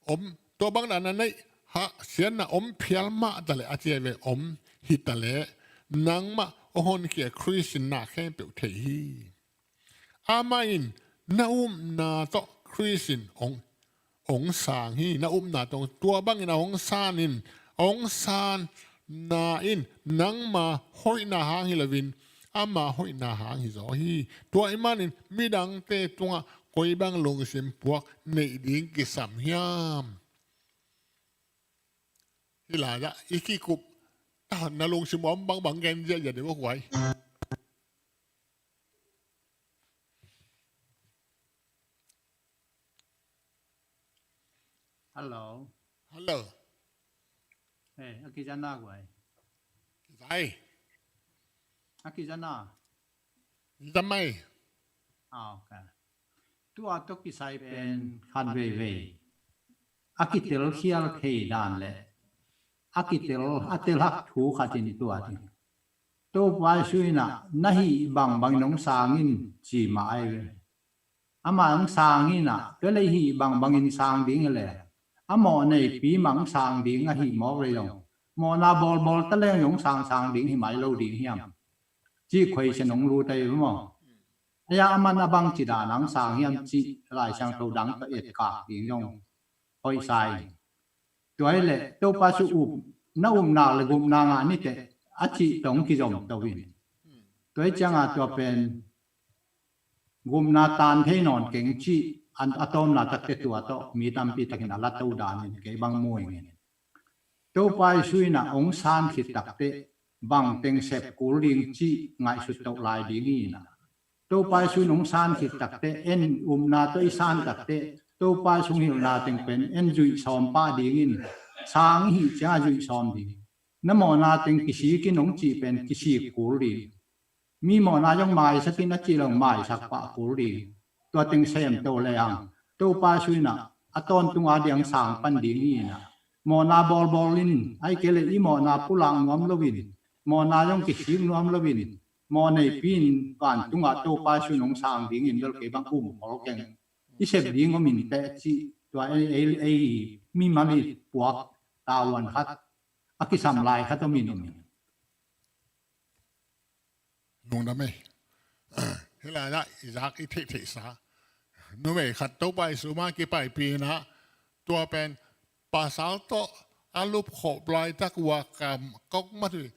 Om, tua bang dan na neih hang siatna om phial mah ta leh a ci ve, om hi ta leh nangmah hong honkhia Khrist in na khempeuh thei hi. Amah in na upna tawh Khrist in hong, hong sang hi. Na upna tawh tua bangin a hong san in, a hong sanna in nangma hoihna hang hi loin ama hoihna hang hi zaw hi. Tua ahih manin midangte tungah koi bang lungsim puak neih ding kisam hiam? Hih lai-ah i kikup, ah, na lungsim om bangbang gen ziahziah deuh a kuai. Hello. Hello. Eh, a kizana kuai. Kizai. A kizana. Kizamai. Ah, okay. Tua tawh kisai pen khan veivei a kitelkhial thei dan le a kitel, a telhak thu khat in tua ding. Topa Jesu in ah na hih bangbangin hong sang in ci mah ahi ve. Amah hong sang in ah, tua leh hih bangbangin sang ding hi leh, a mawh neipi mah hong sang ding ahih mawk leh zong, mawhna bawlbawl ta leng zong hong sangsang ding hi mai lo ding hiam? Cih question hong lut ahi ve maw. Ahi a, aman a bangci dan a hong sang hiam cih Lai Siangtho dang tawh etkak ding zong hoih sa ing. Tua hi leh Topa Jesu up, na upna le gupna ngah ni teh a cih tawh hong kizom to in. Tua hi ciangah tua pen gupna tan thei nawn keng cih, a tawpna takte tua tawh mi tampi takin a la to danin kei bang mu ing. Topa Jesu in ah hong san khit takteh bang teng sep kul ding cih ngaihsut toh lai ding hi in ah, Topa Jesu in hong san khit takteh, en upna tawh i san takteh, Topa Jesu hong hilhna teng pen en zuih sawm pah dingin, sang i hih ciangah zuih sawm ding. Na mawhna teng kisik in hong cih pen kisik kul ding. Mi mawhna zong maisak in a cih lo maisak pah kul ding. Tua teng sem to lehang, Topa Jesu in ah a tawntung a diang sang pan ding hi in ah, mawhna bawlbawl in, ahih kei leh i mawhna pulak nuam loin, mawhna zong kisik nuam loin, mawh neipi in vantungah Topa Jesu in hong sang dingin bel kei bang um khol keng. I sep ding om in teh cih, tua ei, ei, ei mimal i puak tavuan khat, a kisam lai khat om in, om in. Lungdam ei. Hih lai-ah i zak i theihtheihsa numei khat Topa Jesu mah kipaipih in ah, tua pen pasal tawh a lupkhop laitak ua kam kok mat uh,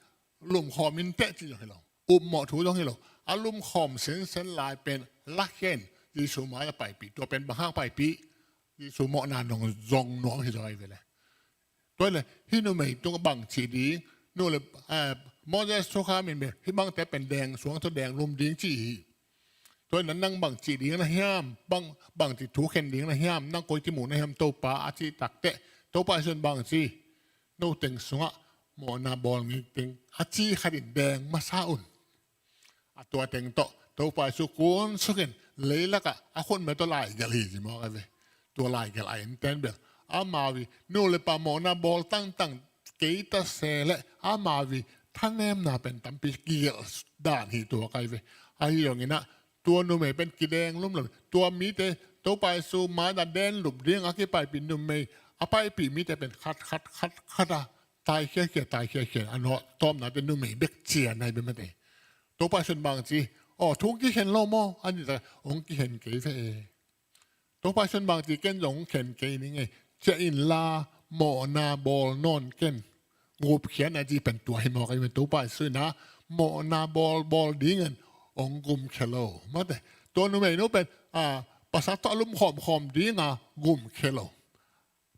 lumkhawm in teh cih zong hi lo, upmawh thu zong hi lo. A lumkhawm sinsen lai pen lakhia in Jesu mai-ah paipih. Tua pen bang hang paipih? Jesu mawhna nong zong nuam hi zaw ahi ve leh. Tua hi leh hih numei tungah bang ci ding, nu le, eh, Moses thukham in bel hih bangte pen deng suang tawh deng lum ding ci hi. Tua hi leh nang bang ci ding na hiam, bang, bang ci thu khen ding na hiam, nang koi ci mu na hiam Topa a cih takteh, Topa Jesu in bang ci? No teng sungah mawhna bawl ngei teng a ci khat in deng masa un. A tua teng tawh Topa Jesu kun sukin leilakah a khutme tawh laigelh hi ci mawk ahi ve. Tua laigelh a innten bel amau ii nu le pa mawhna bawl tangtang kei ta se leh amau ii thanemna pen tampi kigelh dan hi tuak ahi ve. Ahi zongin ah tua numei pen kideng lum lo. Tua mite Topa Jesu mai-ah den lup ding a kipaipih numei, a paipih mite pen khat khat khat khat a tai khiakhia, tai khiakhia. A nawh tawpna pen numei bek cian ahi ve mate. Topa Jesu in bang ci? Aw, thu hong kikhen lo maw? A cih tak hong kikhen kei ve e. Topa Jesu in bang ci? Ken zong hong khen kei ning e. Ciah inla mawhna bawl nawn ken. Gupkhiatna cih pen tua hi mawk ahi ve. Topa Jesu in ah mawhna bawlbawl dingin hong gumkhia lo mate. Tua numeinu pen, a, pasal tawh a lum khawmkhawm dinga gumkhia lo.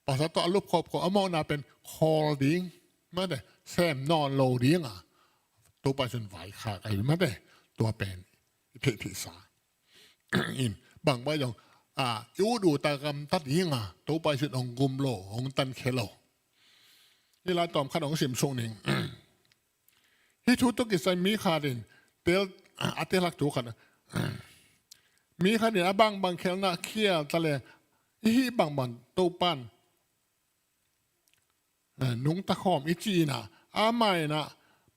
Pasal tawh a lup khawmkhawm a mawhna pen khawl ding mate, sem nawn lo dinga Topa Jesu in vaikhak ahi mate. Tua pen i theihtheihsa in bang bai zong, a, i ut ut a gamta dinga Topa Jesu in hong gum lo, hong tankhia lo. Hih lai tawm khat hong simsuk ning. Hih thu tawh kisai mi khat in tel, a telak thu khat. Mi khat in a bangbang khialhna khial ta leh, i hih bangbang Topa'n nungta khawm i cih in ah, amah in ah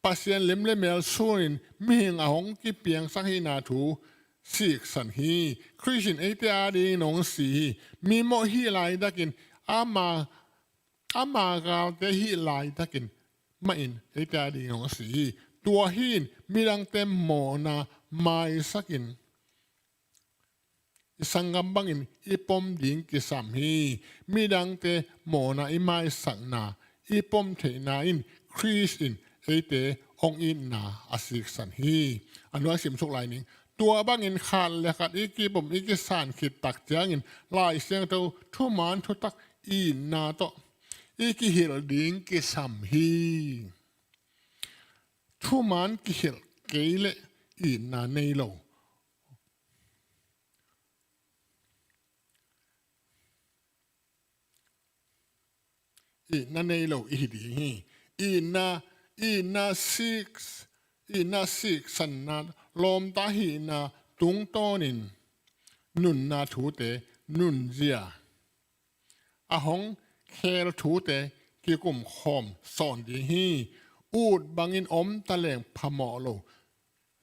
Pasian lim le mel sunin mihing a hong kipiangsak hihna thu siksan hi. Khrist in eite adingin hong si hi. Mimawh hih laitakin ama, ama galte hih laitakin mah in eite adingin hong si hi. Tua hi-in midangte mawhna maisakin i sanggam bangin i pom ding kisam hi. Midangte mawhna i maisakna, i pom theihna in Khrist in eite hong itna a siksan hi. A nuai simsuk lai ning. Tua bangin khat le khat i kipom i kisan khit tak ciangin Lai Siangtho thuman thutak itna tawh i kihilh ding kisam hi. Thuman kihilh kei leh itna nei lo, itna nei lo i hi ding hi. Itna, itna sik, itna siksanna lawmta hihna tungtawnin nunna thute nunzia, a hong khel thute kikumkhawm sawn ding hi. ut bangin om ta leng phamawh lo.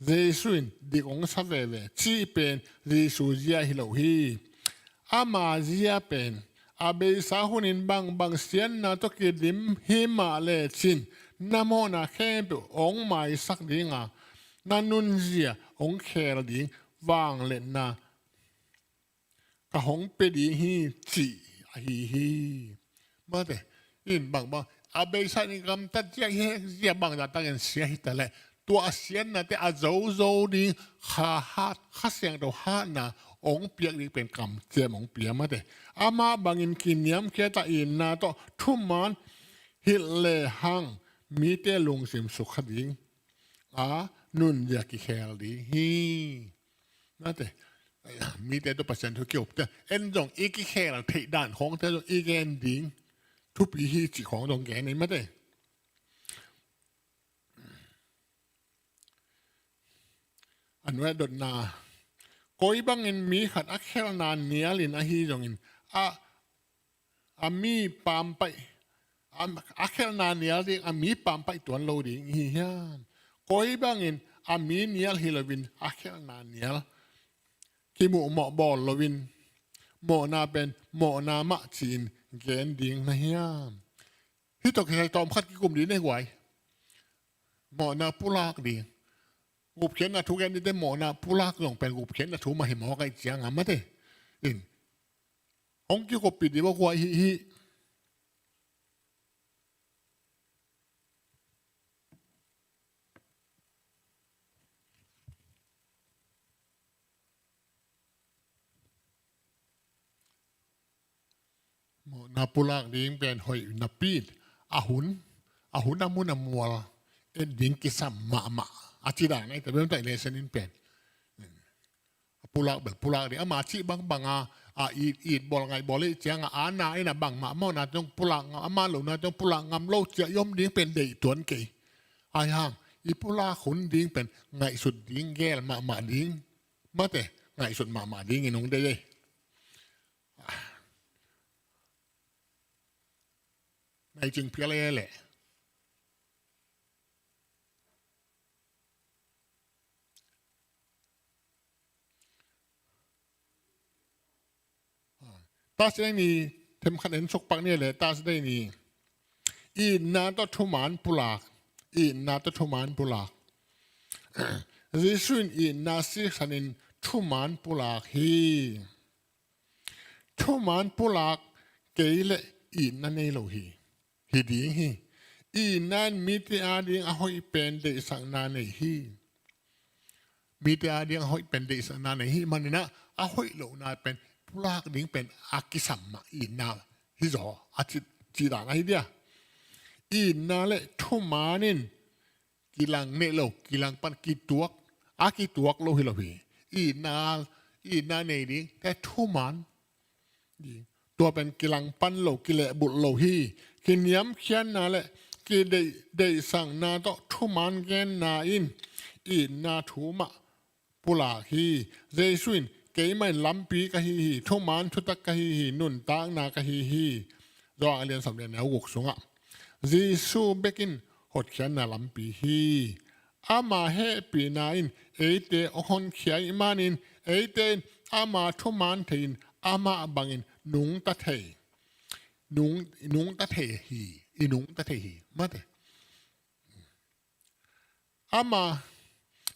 Jesu in dik hong sa veve cih pen Jesu zia hi lo hi. Ama zia pen a beisa hunin bangbang siatna tawh kidim hi mah lecin na mawhna khempeuh hong maisak dinga na nunzia hong khel ding vangliatna ka hong pia ding hi cih ahi hi. Mate, in bangbang a beisa in gamtat zia hi, zia bangzah takin sia hi ta leh tua a siatnate a zozo ding kha hat, Kha Siangtho hatna hong piak ding pen kamciam hong pia mate. Amah bangin kiniamkhiat a itna tawh thuman hilh lehang mite lungsim sukha ding a nunzia kikhel ding hi. Mate, mite tawh Pasian thu kiup te en zong i kikhel theih dan khawngte zong i gen ding thupi hi cih khawng zong gen ei mate. A nuai dotna, koi bangin mi khat a khelhna nialin ahi zongin a a mi pampaih, a, a khelhna nial ding a mi pampaih tuan lo ding hi hiam? Koi bangin a mi nial hi loin a khelhna nial kimuh mawh bawl loin mawhna pen mawhna mah ci-in gen ding na hiam? Hih tawh kisai tawm khat kikum ding nei guai. Mawhna pulak ding. Gupkhiatna thu gen dingte mawhna pulak zong pen gupkhiatna thu mah hi mawk aih cianga mate. In hong kikuppi dih bawk huai hih hih. Mawhna pulak ding pen hoih napi a hun, a hun a mun a mual et ding kisam mahmah a ci dan ahi ta bem ta i lesson in pen. A pulak bel pulak ding ama cih bangbanga a it, it bawl ngaih bawl ih cianga a na in a bangmah mawhna teng pulak ngam, a man lohna teng pulak ngam lo ciah i om ding pen deih tuan kei. Ahi hang i pulak hun ding pen ngaihsut ding gel mahmah ding. Mate, ngaihsut mahmah ding in hong deih ei. Nai cing phial ei leh. Thursday ni, themkhat en suk pak ni leh Thursday ni. Itna tawh thuman pulak. Itna tawh thuman pulak. Jesu in itna siksanin thuman pulak hi. Thuman pulak kei leh itna nei lo hi. Hi ding hi. Itna in mite ading a hoih pen deihsakna nei hi. Mite ading a hoih pen deihsakna nei hi. Maninah a hoih lohna pen pulak ding pen a kisam mah itna hi zaw a ci, ci dan ahi dia. Itna le thuman in kilang neh lo, kilang pan kituak, a kituak lo hi lo hi. Itna, itna nei ding te thuman ding. Tua pen kilang pan lo, kilehbulh lo hi. Kiniamkhiatna le kideih, deihsakna tawh thuman genna in itna thu mah pulak hi. Jesu in keimah in lampi ka hi hi, thuman thutak ka hi hi, nuntakna ka hi hi. Johan a lian sawm le neu guk sungah Jesu bek in hotkhiatna lampi hi. Ama hehpihna in eite hong honkhia ih manin eite in ama thuman thei-in amah bangin nungta thei. Nung, nungta thei hi. I nungta thei hi. Mate. Ama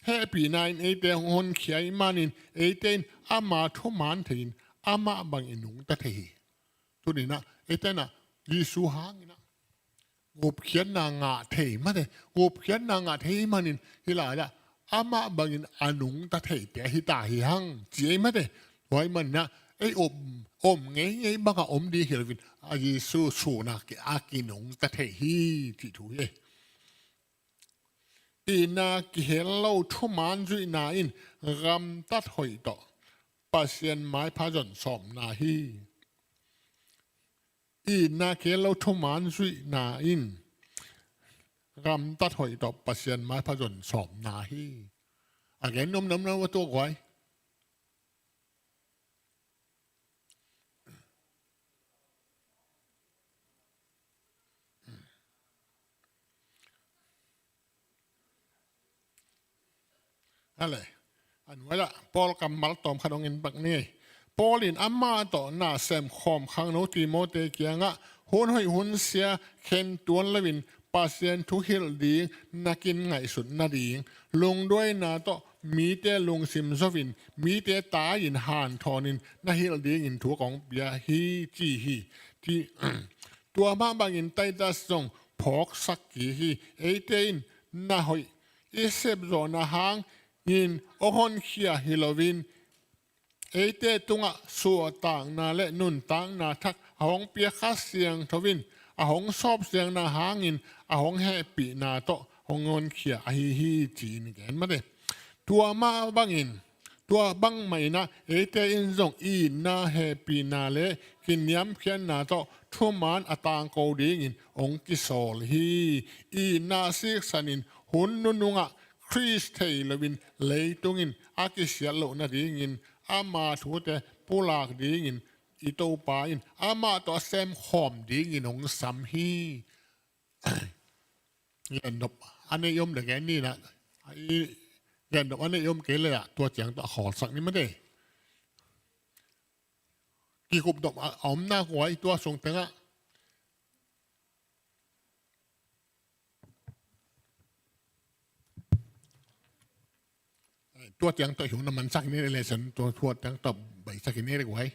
hehpihna in eite hong honkhia ih manin eite in ama thuman thei-in amah bangin nungta thei hi. Tuninah eite inah Jesu hanginah gupkhiatna ngah thei mate, gupkhiatna ngah thei ih manin hih lai-ah amah bangin a nungta theite ahi ta hi hang ci ei mate. Tua ih maninah ei om, om ngeingei bangah om ding hi loin a Jesu suhna a kinungta thei hi cih thu hi. Itna kihel lo thuman zuihna in gamtat hoih tawh Pasian maipha zon sawmna hi. Itna kihel lo thuman zuihna in gamtat hoih tawh Pasian maipha zon sawmna hi. A gen nuam nuam nuam a tuak guai. Hale. A nuai-ah Paul kammal tawm khat hong en pak ni. Paul in amah tawh na sem khawm khangno Timote kiangah hun hoih hun sia khen tuan loin Pasian thu hilh ding na kin ngaihsut nading lungduaina tawh mite lungsim zo-in mite tai-in hanthawnin na hilh dingin thu kong pia hi ci hi. Ti, tua mah bangin Titus zong phawksak kik hi. Eite in na hoih i sepzawhna hangin hong honkhia hi loin eite tungah suahtakna le nuntakna thak a hong pia Kha Siangtho in a hong sawpsiangna hangin a hong hehpihna tawh hong honkhia ahi hi ci-in gen mate. Tua mah bangin, tua bangmah inah eite in zong itna hehpihna le kiniamkhiatna tawh thuman a tangko dingin hong kisawl hi. Itna siksanin hun nunungah Khrist thei loin leitungin a kisiat loh nadingin ama thute pulak dingin i Topa in amah tawh a sem khawm dingin hong sam hi. Gendop a nei om le gen ni na. I gendop a nei om kei le ah tua ciang tawh a khawlsak ni mate. Kikupdop a om nak guai tua sung tengah. Tua ciang tawh hiung na mansak ni le sen tua tua ciang tawh baisak ni le guai.